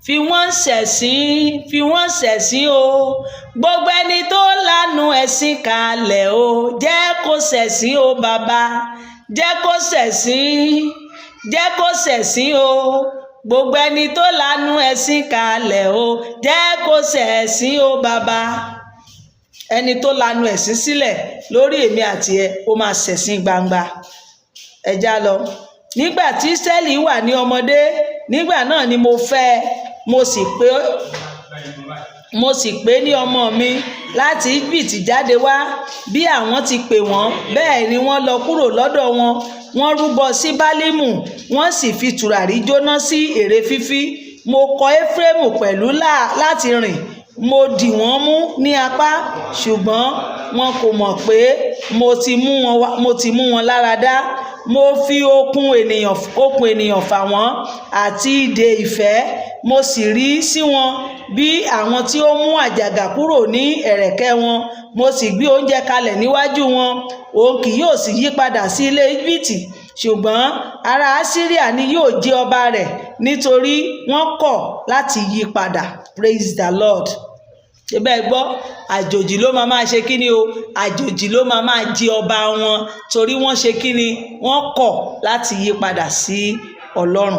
Fi wọ́n ṣẹ̀sín, fi wọ́n ṣẹ̀sín o. Gbogbo ẹni tó lanu ẹ̀sín kalẹ̀ o, jẹ́ kó ṣẹ̀sín o bàbá. Jẹ́ kó ṣẹ̀sín, jẹ́ kó ṣẹ̀sín o. Gbogbo ẹni tó lanu ẹ̀sín kalẹ̀ o, jẹ́ kó ṣẹ̀sín o bàbá. Ẹni tó lanu ẹ̀sín sílẹ̀ lórí èmi àti ẹ, ó máa ṣẹ̀sín gbangba. Ẹ já lọ. Nígbà tí Ísírẹ́lì wà ní ọmọdé, nígbà náà ni mo fẹ́ ẹ, mo sì pè ní ọmọ mi láti Íjíbítì jáde wá. Bí àwọn ti pè wọ́n, bẹ́ẹ̀ ni wọ́n lọ kúrò lọ́dọ̀ wọn. Wọ́n rúbọ sí Bálímù, wọ́n sì fi tùràrí jóná sí ère fífí. Mo kọ Éfrémù pẹ̀lú láti rìn, mo dì wọ́n mú ní apá, ṣùgbọ́n wọn kò mọ̀ pé mo ti mú wọn láradá. Mo fi okùn ènìyàn fà wọ́n àti ìdè ìfẹ́, mo sì rí sí wọn bí àwọn tí ó mú àjàgà kúrò ní ẹ̀rẹ̀kẹ́ wọn. Mo sì gbé oúnjẹ kalẹ̀ níwájú wọn. Òun kì yóò sì yí padà sí ilé Íjíbítì, ṣùgbọ́n ará Asiria ni yóò jẹ́ ọba rẹ̀, nítorí wọ́n kọ̀ láti yí padà. Praise the Lord. Ṣé bẹ́ẹ̀ gbọ́? Àjòjì ló máa máa ṣe kíni o, àjòjì ló máa máa jẹ ọba wọn, torí wọ́n ṣe kíni, wọ́n kọ̀ láti yí padà sí Ọlọ́run.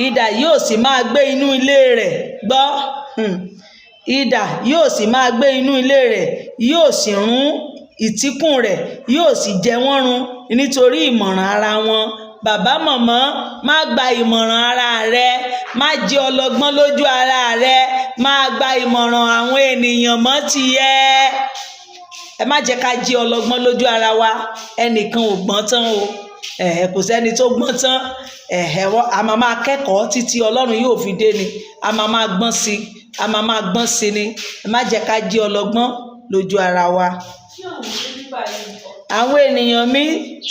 Idà yóò sì máa gbé inú ilé rẹ̀. Gbọ́, idà yóò sì máa gbé inú ilé rẹ̀, yóò sì rún ìtíkùn rẹ̀, yóò sì jẹ wọ́n run nítorí ìmọ̀ràn ara wọn. Bàbá mọ̀mọ́, má gba ìmọ̀ràn ara rẹ, má jẹ́ ọlọ́gbọ́n lójú ara rẹ, má gba ìmọ̀ràn àwọn ènìyàn mọ́ tìẹ. Ẹ má jẹ́ ká jẹ́ ọlọ́gbọ́n lójú ara wa. Ẹnìkan ò gbọ́n tán o. Kò sẹ́ni tó gbọ́n tán. A máa máa kẹ́kọ̀ọ́ títí Ọlọ́run yóò fi dé ni. A máa máa gbọ́n sí i, a máa máa gbọ́n sí ni. Ẹ má jẹ́ ká jẹ́ ọlọ́gbọ́n lójú ara wa. Àwọn ènìyàn mi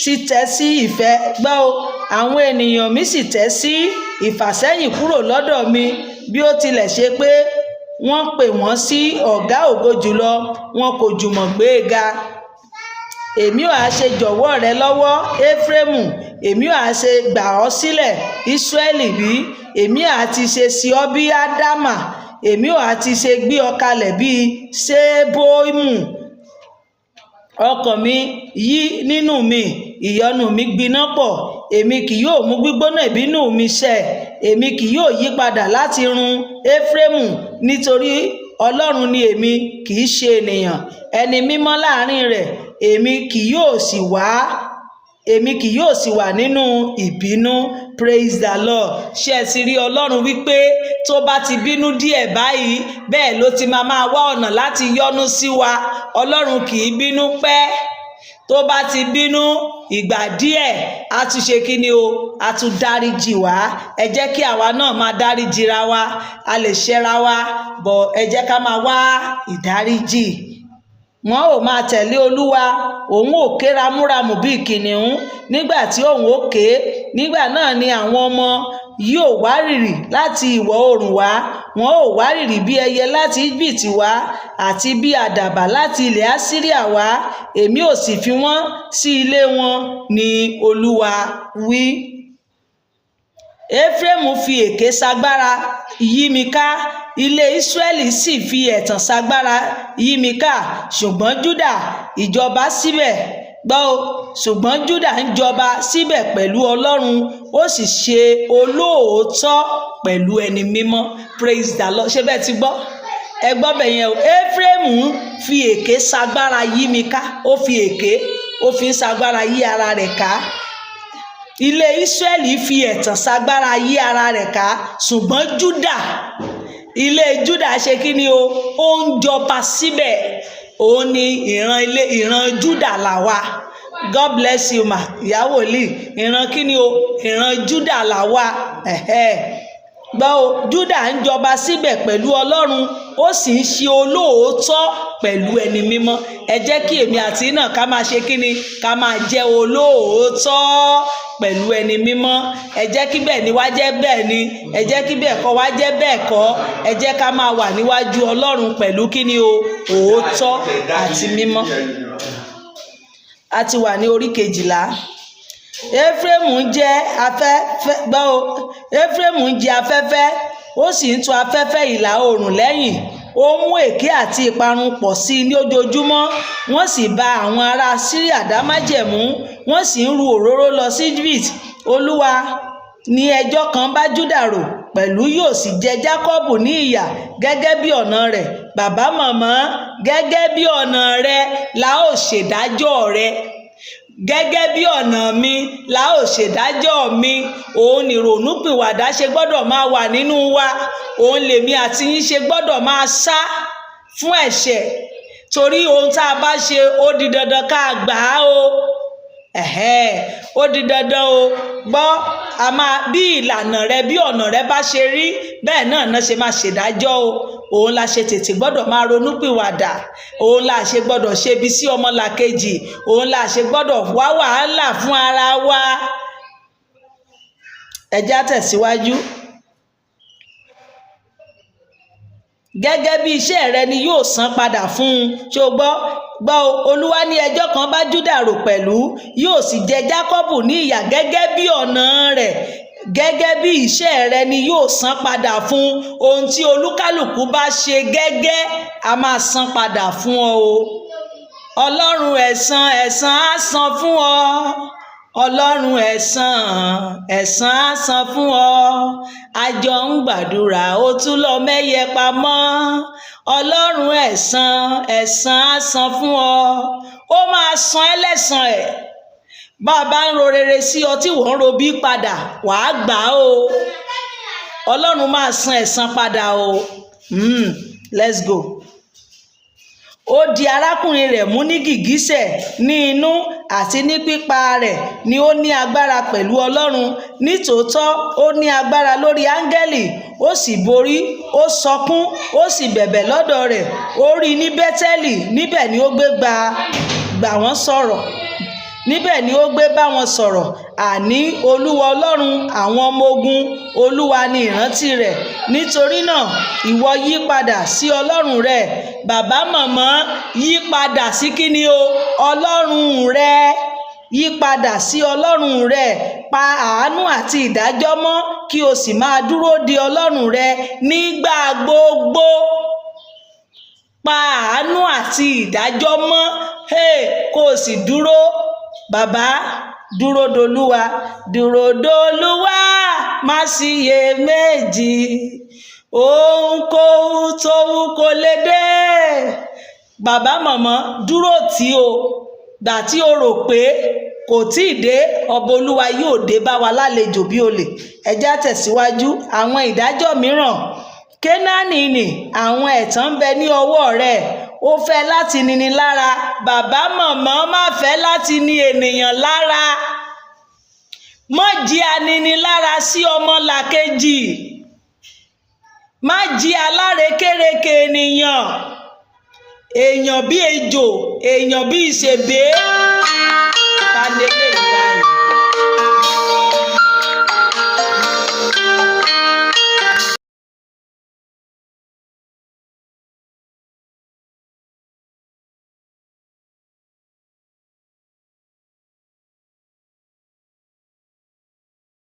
sì tẹ́ sí ìfẹ́. Gbọ́ o, àwọn ènìyàn mi sì tẹ́ sí ìfàsẹ́yìn kúrò lọ́dọ̀ mi, bí ó tilẹ̀ ṣe pé wọ́n pè wọ́n sí ọ̀gá ògo jùlọ, wọn kò jùmọ̀ gbé e ga. Èmi ò ha ṣe jọ̀wọ́ rẹ lọ́wọ́, Éfrémù, èmi ò ha ṣe gbà ọ́ sílẹ̀, Ísírẹ́lì bí, èmi à ti ṣe sí ọ bí Ádámà, èmi ò ha ti ṣe gbé ọ kalẹ̀ bí Ṣeboimu. Ọkàn mi yí nínú mi, ìyọnu mi gbiná pọ̀, èmi kì yóò mú gbígbóná ìbínú mi ṣẹ, èmi kì yóò yí padà láti run Éfrémù, nítorí Ọlọ́run ni èmi, kì í ṣe ènìyàn, ẹni mímọ́ láàrin rẹ̀, èmi kì yóò sì wá, èmi kì yóò sì wà nínú ìbínú. Praise the Lord. Ṣé ẹ ti rí Ọlọ́run wípé tó bá ti bínú díẹ̀ báyìí, bẹ́ẹ̀ ló ti máa máa wá ọ̀nà láti yọ́nú sí wa. Ọlọ́run kì í bínú pẹ́. Tó bá ti bínú ìgbà díẹ̀, a tún ṣe kíni o, a tún dáríjì wá. Ẹ jẹ́ kí àwa náà máa dáríjì ra wa. A lè ṣẹra wa, bọ̀ ẹ jẹ́ ká máa wá ìdáríjì. Wọn ò máa tẹ̀lé Olúwa, òun ò ké ramúramù bí kìnnìún nígbà tí òun ó ké. Nígbà náà ni àwọn ọmọ yóò wárìrì láti ìwọ̀ oòrùn wá, Wọn ò wárìrì bí ẹyẹ láti Íjíbítì wá, àti bí àdàbà láti ilẹ̀ Asiria wá. Èmi ò sì fi wọ́n sí ilé wọn, ní Olúwa wí. Éfrémù fi èké ṣagbára yí mi ká, ilé Ísírẹ́lì sì fi ẹ̀tàn ṣagbára yí mi ká, ṣùgbọ́n Júdà ìjọba síbẹ̀. Gbọ́ o, ṣùgbọ́n Júdà ń jọba síbẹ̀ pẹ̀lú Ọlọ́run, ó sì ṣe olóòótọ́ pẹ̀lú ẹni mímọ́. Praise the Lord. Ṣé bẹ́ẹ̀ ti gbọ́? Ẹ gbọ́ bẹ̀ yẹn o. Éfrémù fi èké ṣagbára yí mi ká, ó fi èké, ó fi ń ṣagbára yí ara rẹ̀ ká. Ilé Ísírẹ́lì fi ẹ̀tàn ṣagbára yí ara rẹ̀ ká, ṣùgbọ́n Júdà, ilé Júdà ṣe kí ni o? Ó ń jọba síbẹ̀. Òun ni ìran ilé, ìran Júdà là wà. God bless you, ma, ìyàwó lì. Ìran kí ni o? Ìran Júdà là wà. Gbọ́ o, Júdà ń jọba síbẹ̀ pẹ̀lú Ọlọ́run, ó sì ń ṣe olóòótọ́ pẹ̀lú ẹni mímọ́. Ẹ jẹ́ kí èmi àti náà ká máa ṣe kí ni? Ká máa jẹ́ olóòótọ́ pẹ̀lú ẹni mímọ́. Ẹ jẹ́ kí bẹ́ẹ̀ ni wá jẹ́ bẹ́ẹ̀ ni, ẹ jẹ́ kí bẹ́ẹ̀ kọ́ wá jẹ́ bẹ́ẹ̀ kọ́. Ẹ jẹ́ ká máa wà níwájú Ọlọ́run pẹ̀lú kí ni o? Òótọ́ àti mímọ́. A ti wà ní orí 12. Éfrémù ń jẹ́ afẹ́fẹ́. Gbọ́ o, Éfrémù ń jẹ afẹ́fẹ́, ó sì ń tọ afẹ́fẹ́ ìlà oòrùn lẹ́yìn. Ó mú èké àti ìparun pọ̀ sí i ní ojoojúmọ́. Wọ́n sì bá àwọn ará Síríà dá májẹ̀mú, wọ́n sì ń ru òróró lọ sí Egypt. Olúwa ní ẹjọ́ kan bá Júdà rò pẹ̀lú, yóò sì jẹ Jákọ́bù ní ìyà gẹ́gẹ́ bí ọ̀nà rẹ̀. Bàbá, màmá, gẹ́gẹ́ bí ọ̀nà rẹ̀ la ó ṣèdájọ́ rẹ̀, gẹ́gẹ́ bí ọ̀nà mi la ó ṣèdájọ́ mi. Òun ni ìrònúpìwàdà ṣe gbọ́dọ̀ máa wà nínú wa. Òun lèmi àti yín ṣe gbọ́dọ̀ máa sá fún ẹ̀ṣẹ̀, torí ohun tá a bá ṣe, ó di dandan ká gbà á o. Ẹ̀hẹ́n, ó di dandan o. Gbọ́, a máa bí ìlànà rẹ, bí ọ̀nà rẹ bá ṣe rí, bẹ́ẹ̀ náà náà ṣe máa ṣèdájọ́ o. Òun la ṣe tètè gbọ́dọ̀ máa ronúpìwàdà. Òun la ṣe gbọ́dọ̀ ṣebi sí ọmọlàkejì. Òun la ṣe gbọ́dọ̀ wá wàhálà fún ara wa. Ẹ jẹ́ á tẹ̀síwájú. Gẹ́gẹ́ bí iṣẹ́ rẹ ni yóò san padà fún un. Ṣó gbọ́? Gbọ́ o, Olúwa ní ẹjọ́ kan bá Júdà rò pẹ̀lú, yóò sì jẹ Jákọ́bù ní ìyà gẹ́gẹ́ bí ọ̀nà rẹ̀. Gẹ́gẹ́ bí iṣẹ́ rẹ ni yóò san padà fún. Ohun tí olúkálùkù bá ṣe gẹ́gẹ́, a máa san padà fún ọ o. Ọlọ́run ẹ̀san, ẹ̀san á san fún ọ. Ọlọ́run ẹ̀san, ẹ̀san á san fún ọ. Àjọ ń gbàdúrà, ó tún lọ mẹ́yẹ pamọ́. Ọlọ́run ẹ̀san, ẹ̀san á san fún ọ. Ó máa san ẹ́ lẹ́san ẹ̀. Bá a bá ń ro rere sí ọ tí wọ́n ń ro bí padà, wàá gbà á o. Ọlọ́run máa san ẹ̀san padà o. Let's go. Ó di arákùnrin rẹ̀ mú ní gìgísẹ̀ ní inú àti ní pípa rẹ̀ ni ó ní agbára pẹ̀lú Ọlọ́run. Nítòótọ́ ó ní agbára lórí áńgẹ́lì, ó sì borí, ó sọkún, ó sì bẹ̀bẹ̀ lọ́dọ̀ rẹ̀. Ó rí i ní Bẹ́tẹ́lì, níbẹ̀ ni ó gbé gbà wọ́n sọ̀rọ̀. Níbẹ̀ ni ó gbé bá wọn sọ̀rọ̀. Àní Olúwa Ọlọ́run àwọn ọmọ ogun, Olúwa ni ìrántí rẹ̀. Nítorí náà ìwọ yí padà sí Ọlọ́run rẹ. Bàbá, màmá, yí padà sí kíni o? Ọlọ́run rẹ. Yí padà sí Ọlọ́run rẹ. Pa àánú àti ìdájọ́ mọ́, kí o sì máa dúró de Ọlọ́run rẹ nígbà gbogbo. Pa àánú àti ìdájọ́ mọ́, hey, kó o sì dúró. Bàbá, dúró dolúwa, dúró dolúwa, má síyè méjì. Ohunkóhun tó wù kó lè dé. Bàbá, màmá, dúró tí o gbà tí o rò pé kò tí ì dé, ọba Olúwa yóò dé bá wa lálejò bí olè. Ẹ jẹ́ á tẹ̀síwájú. Àwọn ìdájọ́ mìíràn. Kénáánì ni àwọn ẹ̀tàn ń bẹ ní ọwọ́ rẹ̀. Ó fẹ́ láti nini lára. Bàbá, màmá, má fẹ́ láti ní ènìyàn lára. Má jẹ́ aninilára sí ọmọlàkejì. Má jẹ́ alárekérekè ènìyàn. Èèyàn bí ejò, èèyàn bí ìṣèbé. Ta ni eléyìí?